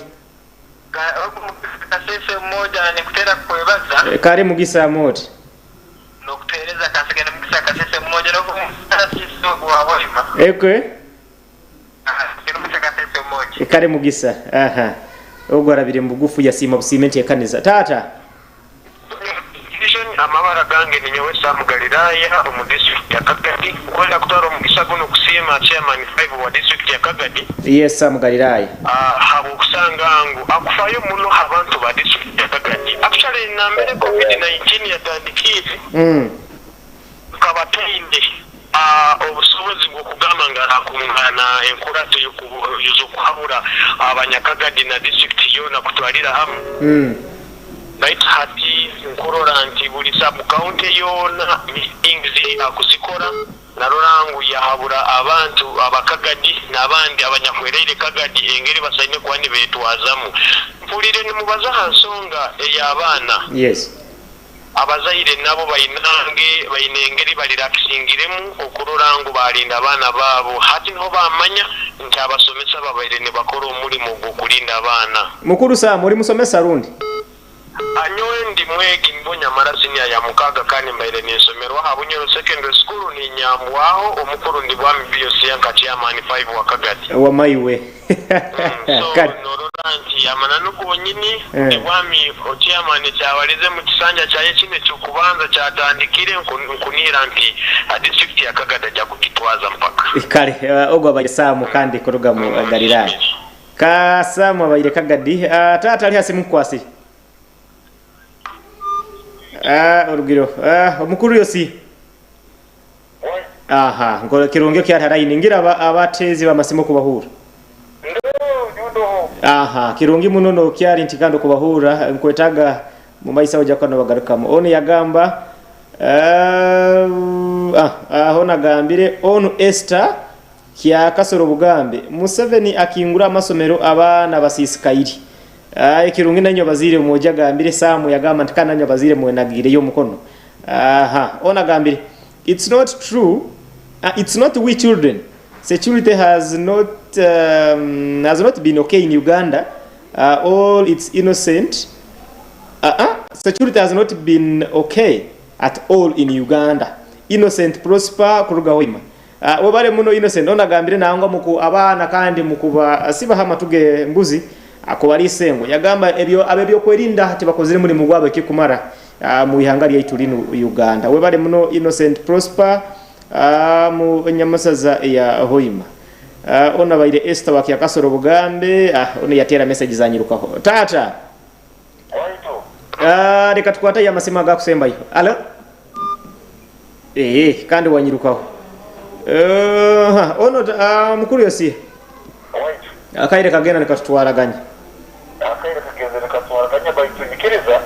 Kasese mmoja nikutera kwebaza. Kare mugisa moti. Nokutereza kasege mugisa kasese mmoja nokumusisi ogwa hoima. Ekwe. Mugisa kasese mmoja. Kare mugisa. Aha. Ogwo arabire mubugufu yasiima busiime nti ekaniza. Taata. Amabara gange ni nyowe Sam Galilaya omu district ya Kagadi. Nkwenda kutwara omugisa guno kusiima chairman 5 wa district ya Kagadi. Yes Sam Galilaya. Habwokusanga ngu akufayo muno abantu ba district ya Kagadi. Actually nambere COVID-19 yatandikire. Kabatainde obusobozi bw'okugamba nga arakungana enkurato y'okuhabura abanyakagadi na district yona kutwalira hamwe. Baitu hati nkurora nti buli sub county yona meetings akuzikora narora ngu yahabura abantu abakagadi n'abandi abanyahwereire Kagadi engeri basaine kuba nibetwazamu. Mpulire nimubaza aha nsonga ey'abaana. Yes. Abazaire nabo bainange baine engeri barirakisingiremu okurora ngu barinda abaana baabo. Hati niho bamanya nti abasomesa babaire nibakora omurimo gw'okurinda abaana. Mukuru Sam ori musomesa rundi? Anyowe ndi mwegi mbonya marasini ya mukaga kandi mbaire ninsomerwa aha Bunyoro Secondary School ni Nyambwaho omukuru ndi bwami BOC nka chairman 5 wa Kagadi. Wamaiwe. So norora nti amananu gonyini ndi bwami chairman kyabalize mu kisanja kyaye kine ky'okubanza kyatandikire nkunira nti a district ya Kagadi ajja kugitwaza mpaka. Kale ogwo abaire Sam kandi kuruga mu Galilaya. Ka Sam abaire Kagadi taata ali hasi mukwasi. Orugiro omukuru yosi. Aha ngolo kirungi kyataraini ngira abatezi bamasimo kubahura. Aha kirungi muno no kyari nti kando kubahura nkwetaga mu maisa oja kano bagarukamu. Onu yagamba aho nagambire onu Esther kyakasoro bugambe Museveni akingura amasomero abaana basisikairi. Ekirungi nanyo bazire mmoja gambire Samu yagamba nti kana nanyo bazire mwenagire yo mukono. Aha ona gambire it's not true, it's not we children. Security has not been okay in Uganda. All it's innocent. Security has not been okay at all in Uganda. Innocent Prosper kuruga hoima. Wabale muno Innocent ona gambire nangwa muku abaana kandi mukuba siba hama tuge mbuzi akubali sengo yagamba ebyo abebyo kwerinda tibakozire muri mugwabe kikumara mu ihanga lyaitu lino Uganda. Webale muno Innocent Prosper mu nyamasaza ya Hoima. Onu abaire Esther wa Kyakasoro Bugambe. Onu yateera message zanyirukaho. Taata. Reka tukwate amasimu agakusembayo. Alo? Ee, kandi wanyirukaho. Ono mukuru Yosia. Akaire kagenda nikatutwaraganya. Akaire kagenda nikatutwaraganya baitu nyikiriza.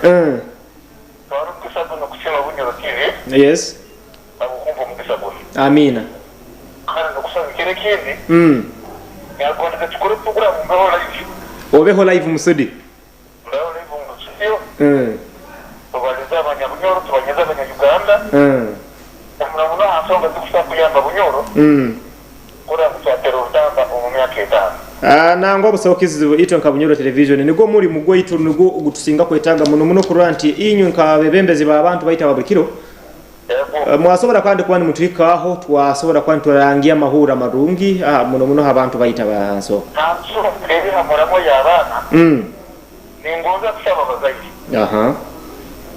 Twara omugisa gunu kusiima Bunyoro TV. Yes. Ahabw'okumpa omugisa gunu. Amiina. Kandi n'okusaba ekiro ekindi. Nyagondeze tukore puroguramu mbeho live. Obeho live mu studio. Mbeho live omu studio. Tubalize abanyabunyoro, tubanyeze abanya Uganda. Na muno muno aha nsonga ezikusobola kuyamba Bunyoro kurora ngu twatera orutamba omu myaka etaano. Nangwa busaho kizibu itwe nka Bunyoro Television nigwo omurimo gwaitu nigwo ogutusinga kwetaaga muno muno kurora nti inywe nk'abebembezi b'abantu baitu aba buli kiro mwasobora kandi kuba nimutuhikaho twasobora kuba niturangia amahurro amarungi muno muno h'abantu baitu aba hansi oku. Ha nsonga eri ha muramwa y'abaana, ningonza kusaba abazaire.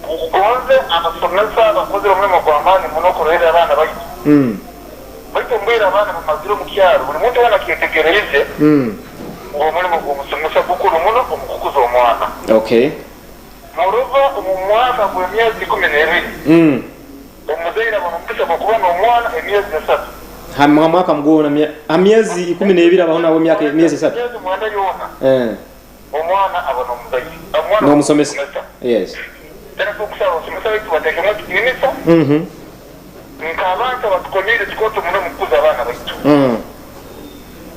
Ngonze abasomesa bakozire omurimo gw'amaani muno kurolerra abaana baitu. Baitu omu bwire abaana bamazire omu kyaro, buli muntu weena akyetegereize ngu omulimo gw'omusomesa gukuru muno omu kukuza omwana. Moreover, omu mwaka gw'emyezi 12, omuzaire abona omugisa gw'okuba n'omwana emyezi esatu. Ha mwaka gwona, ha myezi 12 abaho nawe emyaka emyezi esatu. Emyezi mwenda yoona, omwana aba n'omuzaire, omwana N'omusomesa. Yes. Then tukusaba abasomesa baitu batekemu ekitiinisa nk'abantu abatukonyeire kikooto muno omu kukuza abaana baitu.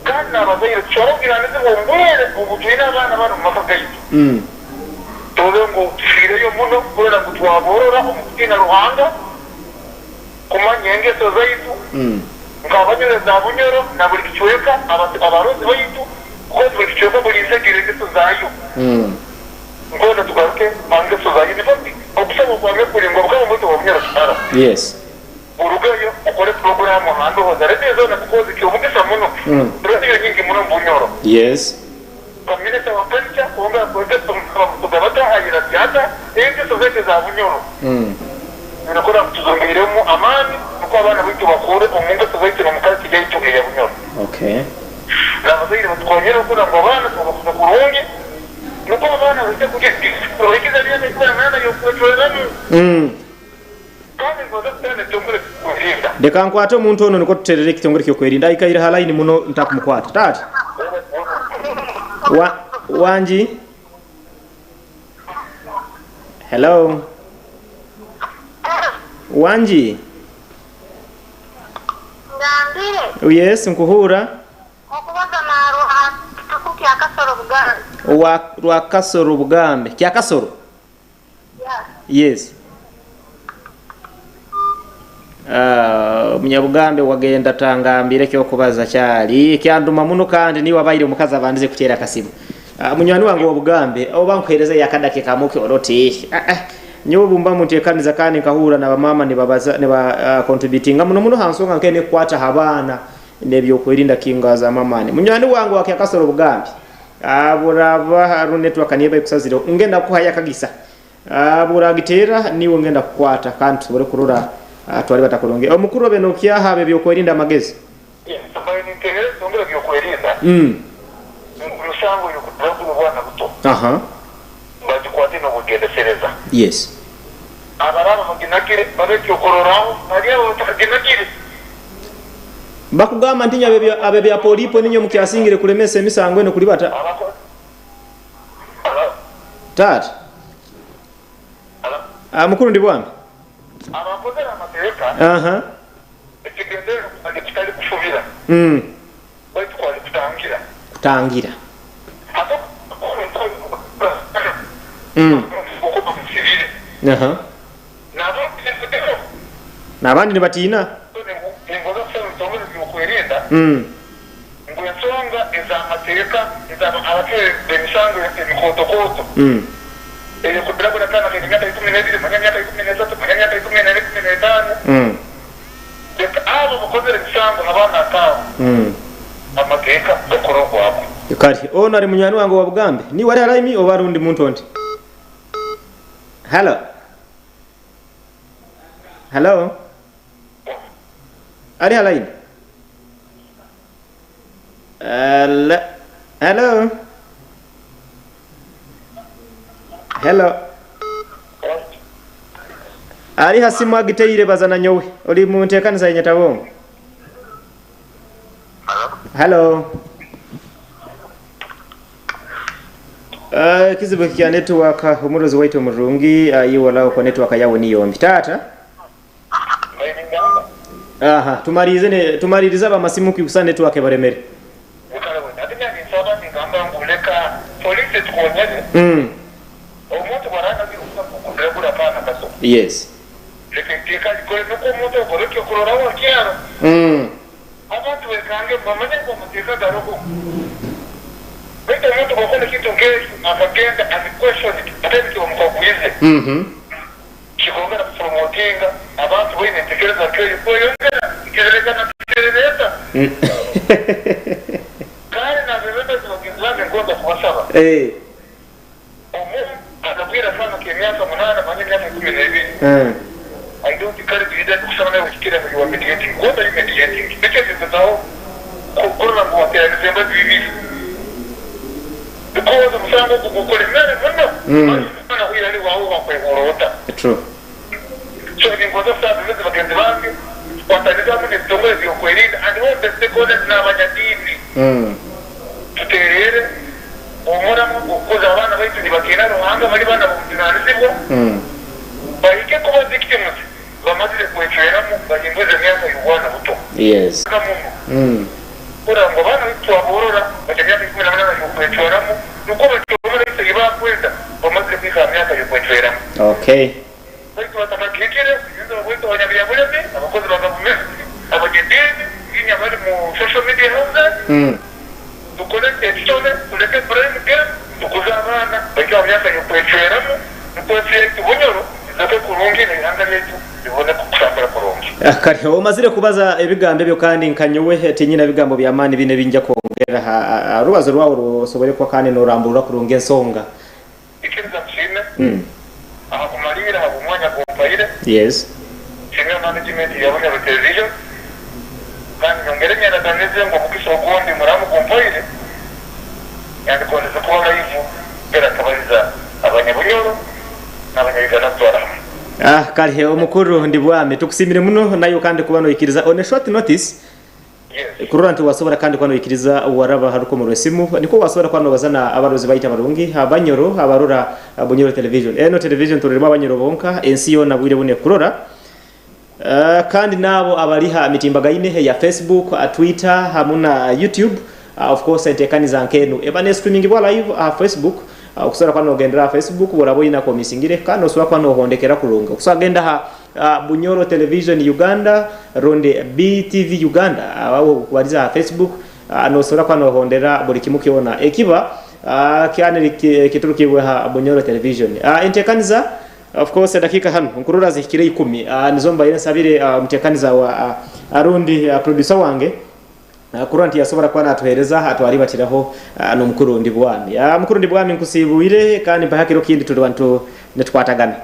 Kandi n'abazaire tucware obujunaanizibwa omu bwire obu twine abaana banu omu maka gaitu. Tube ngu tufiireyo muno kurora ngu twaboorora omu kutiina Ruhanga, kumanya engeso zaitu nk'abanyoro eza Bunyoro na buli kicweka, abarozi baitu, because buli kicweka buli nsi egira engeso zaayo. Nkwenda tugaruke ha ngeso za yunivasiti. Okusaba okwange kuri ngu Obukama bwaitu obwa Bunyoro Kitara. Orugeyo okore puroguraamu aha mbeho za rediyo zoona because ky'omugisa muno rediyo nyingi muno omu Bunyoro. Nka minisita wa culture kwongera kwegesa Abamusoga batahayira ati ata engeso zaitu eza Bunyoro. Nikora ngu tuzongeiremu amaani nukwo abaana baitu bakure omu ngeso zaitu n'omu culture yaitu eya Bunyoro. N'abazaire batukonyere kurora ngu abaana twabakuza kurungi nukwo abaana baije kugira bahikize emyaka 18 y'okwecweramu. Kandi ngonze kutera n'ekitongore ky'okwerinda. Leka nkwate omuntu ono nukwo tuterere ekitongore ky'okwerinda. Aikaire ha line muno ntakumukwata. Taata. Wa, wangi? Hello? Wangi? Ngambire. Yes, nkuhuura. Okubaza na Kituku Kyakasoro Bugambe. Owa Rwakasoro Bugambe. Kyakasoro? Yes. Ah, omunyabugambe wagenda tangambire ekyokubaza kyali kyanduma muno kandi niwe abaire omukazi abandize kuteera akasimu. Ah, munywani wange wa Bugambe oba nkuhereza yakadake kamuke oroti. Ah, ah. Nyowe bumba muntekaniza kandi nkahura na bamama nibabaza niba contributinga muno muno ha nsonga nkene kukwata ha baana n'ebyokwerinda kingaza amamani. Munywani wange wa Kyakasoro Bugambe. Buraba hariho network niyo ekusazireho ngenda kukuhayo akagisa. Buragiteera niwe ngenda kukwata kandi tusobole kurora twali batakurungi. Omukuru obe nokyaha abe byokwerinda amagezi. Yes, mbaire ninteerera ebitongore by'okwerinda ngu emisango y'okuduragura obwana buto bagikwate n'obwegendesereza. Abaraaba baginagire babe ekyokurorraho hali abo abatakaginagire. Bakugamba nti inywe ab'ebya polipo niinywe mukyasingire kulemesa emisango eno kulibata. Taata. Ah, mukuru ndi bwami. Abakozere amateeka ekigendererwa kwali kitali kufubira baitu kwali kutangira. Kutangira. Hati okuba musibire. N'abandi nibatiina. Ningonza kusaba ebitongore by'okwerinda ngu ensonga ez'amateeka ez'abacwere b'emisango emikootokooto ey'okuduragura akaana kaine emyaka 12, manya emyaka 13, manya emyaka 14, 15, leka abo abakozere emisango ha baana nk'abo amateeka gakore ogwago. Kare, onu ari munywani wange owa Bugambe. Niiwe ari ha line oba ari ondi muntu ondi? Hello. Hello. Ari ha line? Hello. Hello. Hello. Ali hasimu agiteire bazana nyowe. Oli mu nteekaniza ya Nyatabongo. Hello. Ekizibu kya network, omurozi waitu omurungi, iwolawo kwa network yawe niyombi taata. Aha, tumalirize ne tumalirize abamasimu kwikusa network ebaremere. Nsaba ningamba ngu leka polisi tukonyere. Omuntu bwaranagira kana kaso. Leka iteeka likore, nuko omuntu okore kuroraho kyaro. Abantu bekange bamanye ngu amateeka garoho. Baitu omuntu bwakora ekintu nk'ekyo akagenda abiquestion, ate bikibamukagwize. Kikongera kupromotinga abantu baine entekereza nkeyo, kweyongera kirekana kireta. Kandi nabebembezi bagenzi bange ngonza kubasaba. Omuntu akabwira akana k'emyaka 8 manye emyaka 12. I don't encourage you to kusaba nawe kikira mu wa mediating. What are you mediating? Tekerezaho kurora ngo wateranize embazi bibiri. Because omusango ogwo gukora emere muno. Mwana huyo ali wawe wakwehorota. True. So ningoza kusaba abebembezi bagenzi bange kwatanizamu n'ebitongore by'okwerinda and all the stakeholders n'abanyadiini. Tuterere omuramu okukuza abaana baitu nibatiina Ruhanga, bari baana b'obujunanizibwa. Bahike kuba victims bamazire kwecweramu bahimbuze emyaka y'obwana buto. Kamuno. Kurora ngu abaana baitu twaborora bakya myaka 18 y'okwecweramu, nukwo bacweramu baitu ei bakwenda bamazire kuhika aha myaka y'okwecweramu. Baitu batakagihikire, oyinza baitu abanyabyabulemi, abakozi ba gavumenti, abanyediini, inywe abari mu social media houses, tukore ekitone, tuleke blame game, tukuze abaana bahike aha myaka y'okwecweramu, nukwo ensi yaitu Bunyoro ezoke kurungi n'eihanga ryaitu ribone kutambura kurungi. Kare omazire kubaza ebigambo ebyo, kandi nkanyowe tinyina bigambo by'amaani bine ebinja kwongera ha rubazo rwawe rusobole kuba kandi noramburura kurungi ensonga. Ikiriza nsiime aha kumaliira ahabw'omwanya gumpaire. Nsiime management ya Bunyoro Television kandi nyongere nyeraganize ngu omugisa ogundi muramu gumpaire nyandigondeze kuba live mbere akabaliza abanyabunyoro n'abanya-Uganda kutwara hamwe. Kare omukuru Ndibwami, tukusiimire muno naiwe kandi kuba noikiriza on a short notice. Kurora nti wasobora kandi kuba noikiriza waraba ha rukomo rw'esimu, nikwo wasobora kuba nobaza na abarozi baitu abarungi abanyoro abarora Bunyoro Television. Eno television turoremu abanyoro bonka, ensi yoona bwire buno ekurora. Kandi naabo abali ha mitimbagaine eya Facebook, Twitter hamu na YouTube. Of course entekaniza nk'enu eba nestreamingibwa live aha Facebook. Okusobora kuba nogendera aha Facebook bworaba oyine akomisingire, kandi nosobora kuba nohondekera kurungi. Okusobora kugenda aha Bunyoro Television Uganda rundi BTV Uganda, aho okubaliza aha Facebook, nosobora kuba nohondera buli kimu kyona ekiba kyani kiturukibwe aha Bunyoro Television. Entekaniza of course edakiika hanu nkurora zihikire 10, nizo mbaire nsabire omutekaniza wa rundi producer wange kurora nti yasobora kuba natuhereza, twaribatiraho n'omukuru Ndibwami. Mukuru Ndibwami, nkusiibwire kandi mpaha kiro kindi tuli bantu nitukwatagana.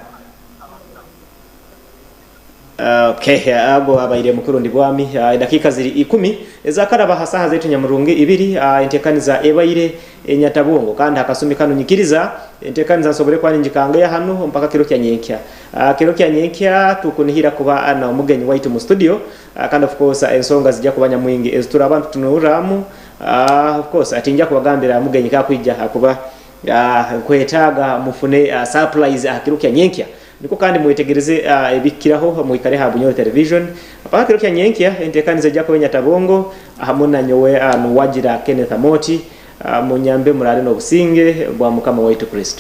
Okay, ago abaire mukuru Ndibwami. Edakiika ziri 10 ezakaraba ha saaha zaitu nyamurungi 2. Entekaniza ebaire enyatabongo kandi akasumi kanu nyikiriza entekaniza nsobole kuba ningikangeya hanu mpaka kiro kya nyenkya. Kiro kya nyenkya tukunihira kuba na omugenyi waitu mu studio, kandi of course ensonga zijja kuba nyamwingi ezituraba nitutunurramu. Of course atinja kubagambira mugenyi kakwija kuba nkwetaaga mufune surprise aha kiro kya nyenkya. Niko kandi mwetegereze ebikiraho, mwikare ha Bunyoro Television mpaka kiro kya nyenkya. Entekaniza ejja kuba enyatabongo hamu na nyowe Nuwagira Kenneth Amoti. Munyambe murare n'obusinge bwa Mukama waitu Kristo.